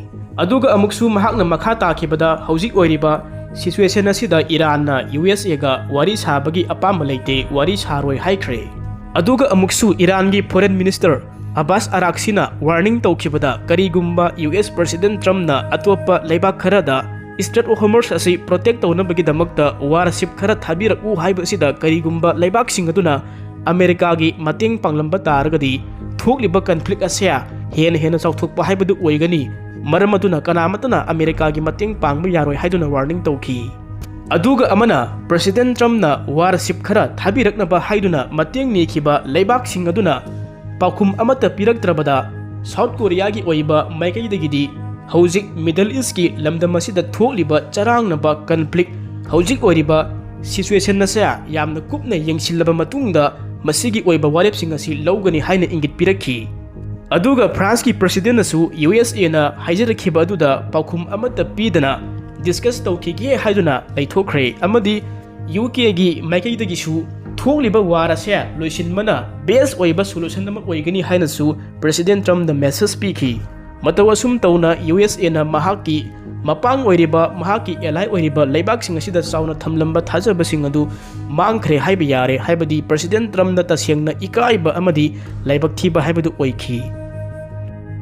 ꯑꯗꯨꯒ ꯑꯃꯨꯛꯁꯨ ꯃꯍꯥꯛꯅ ꯃꯈꯥ ꯇꯥꯈꯤꯕꯗ, ꯍꯧꯖꯤꯛ ꯑꯣꯏꯔꯤꯕ ꯁꯤꯆꯨꯋꯦꯁꯟ ꯑꯁꯤꯗ ꯏꯔꯥꯟꯅ ꯌꯨ ꯑꯦꯁ ꯑꯦꯒ ꯋꯥꯔꯤ ꯁꯥꯕꯒꯤ ꯑꯄꯥꯝꯕ ꯂꯩꯇꯦ, ꯋꯥꯔꯤ ꯁꯥꯔꯣꯏ ꯍꯥꯏꯈ꯭ꯔꯦ꯫ ꯑꯗꯨꯒ ꯑꯃꯨꯛꯁꯨ ꯏꯔꯥꯟꯒꯤ ꯐꯣꯔꯦꯟ ꯃꯤꯅꯤꯁꯇꯔ ꯑꯕꯥꯁ ꯑꯔꯥꯛꯁꯤꯅ ꯋꯥꯔꯅꯤꯡ ꯇꯧꯈꯤꯕꯗ, ꯀꯔꯤꯒꯨꯝꯕ ꯌꯨ ꯑꯦꯁ ꯄ꯭ꯔꯦꯁꯤꯗꯦꯟ ꯇ꯭ꯔꯝꯞꯅ ꯑꯇꯣꯞꯄ ꯂꯩꯕꯥꯛ ꯈꯔꯗ Strait of Hormuz ꯑꯁꯤ protect ꯇꯧꯅꯕꯒꯤꯗꯃꯛꯇ warship ꯈꯔ ꯊꯥꯕꯤꯔꯛꯎ ꯍꯥꯏꯕ ꯑꯁꯤꯗ ꯀꯔꯤꯒꯨꯝꯕ ꯂꯩꯕꯥꯛꯁꯤꯡ ꯑꯗꯨꯅ ꯑꯃꯦꯔꯤꯀꯥꯒꯤ ꯃꯇꯦꯡ ꯄꯥꯡꯂꯝꯕ ꯇꯥꯔꯒꯗꯤ, ꯊꯣꯛꯂꯤꯕ conflict ꯑꯁꯦ ꯍꯦꯟꯅ ꯍꯦꯟꯅ ꯆꯥꯎꯊꯣꯛꯄ ꯍꯥꯏꯕꯗꯨ ꯑꯣꯏꯒꯅꯤ꯫ ꯃꯔꯝ ꯑꯗꯨꯅ ꯀꯅꯥꯃꯠꯇꯅ ꯑꯃꯦꯔꯤꯀꯥꯒꯤ ꯃꯇꯦꯡ ꯄꯥꯡꯕ ꯌꯥꯔꯣꯏ ꯍꯥꯏꯗꯨꯅ warning ꯇꯧꯈꯤ꯫ ꯑꯗꯨꯒ ꯑꯃꯅ, President Trumpꯅ warship ꯈꯔ ꯊꯥꯕꯤꯔꯛꯅꯕ ꯍꯥꯏꯗꯨꯅ ꯃꯇꯦꯡ ꯅꯤꯈꯤꯕ ꯂꯩꯕꯥꯛꯁꯤꯡ ꯑꯗꯨꯅ ꯄꯥꯎꯈꯨꯝ ꯑꯃꯠꯇ ꯄꯤꯔꯛꯇ꯭ꯔꯕꯗ, South Koreaꯒꯤ ꯑꯣꯏꯕ ꯃꯥꯏꯀꯩꯗꯒꯤꯗꯤ ꯍꯧꯖꯤꯛ Middle Eastꯀꯤ ꯂꯝꯗꯝ ꯑꯁꯤꯗ ꯊꯣꯛꯂꯤꯕ ꯆꯔꯥꯡꯅꯕ conflict, ꯍꯧꯖꯤꯛ ꯑꯣꯏꯔꯤꯕ situation ꯑꯁꯦ ꯌꯥꯝꯅ ꯀꯨꯞꯅ ꯌꯦꯡꯁꯤꯜꯂꯕ ꯃꯇꯨꯡꯗ ꯃꯁꯤꯒꯤ ꯑꯣꯏꯕ ꯋꯥꯔꯦꯞꯁꯤꯡ ꯑꯁꯤ ꯂꯧꯒꯅꯤ ꯍꯥꯏꯅ ꯏꯪꯒꯤꯠ ꯄꯤꯔꯛꯈꯤ꯫ ꯑꯗꯨꯒ Franceꯀꯤ Presidentꯅꯁꯨ USAꯅ ꯍꯥꯏꯖꯔꯛꯈꯤꯕ ꯑꯗꯨꯗ ꯄꯥꯎꯈꯨꯝ ꯑꯃꯠꯇ ꯄꯤꯗꯅ discuss ꯇꯧꯈꯤꯒꯦ ꯍꯥꯏꯗꯨꯅ ꯂꯩꯊꯣꯛꯈ꯭ꯔꯦ, ꯑꯃꯗꯤ UKꯒꯤ ꯃꯥꯏꯀꯩꯗꯒꯤꯁꯨ ꯊꯣꯛꯂꯤꯕ war ꯑꯁꯦ ꯂꯣꯏꯁꯤꯟꯕꯅ best ꯑꯣꯏꯕ solution ꯑꯃ ꯑꯣꯏꯒꯅꯤ ꯍꯥꯏꯅꯁꯨ President Trumpꯗ message ꯄꯤꯈꯤ꯫ ꯃꯇꯧ ꯑꯁꯨꯝ ꯇꯧꯅ USAꯅ ꯃꯍꯥꯛꯀꯤ ꯃꯄꯥꯡ ꯑꯣꯏꯔꯤꯕ, ꯃꯍꯥꯛꯀꯤ ally ꯑꯣꯏꯔꯤꯕ ꯂꯩꯕꯥꯛꯁꯤꯡ ꯑꯁꯤꯗ ꯆꯥꯎꯅ ꯊꯝꯂꯝꯕ ꯊꯥꯖꯕꯁꯤꯡ ꯑꯗꯨ ꯃꯥꯡꯈ꯭ꯔꯦ ꯍꯥꯏꯕ ꯌꯥꯔꯦ, ꯍꯥꯏꯕꯗꯤ President Trumpꯅ ꯇꯁꯦꯡꯅ ꯏꯀꯥꯏꯕ ꯑꯃꯗꯤ ꯂꯥꯏꯕꯛ ꯊꯤꯕ ꯍꯥꯏꯕꯗꯨ ꯑꯣꯏꯈꯤ꯫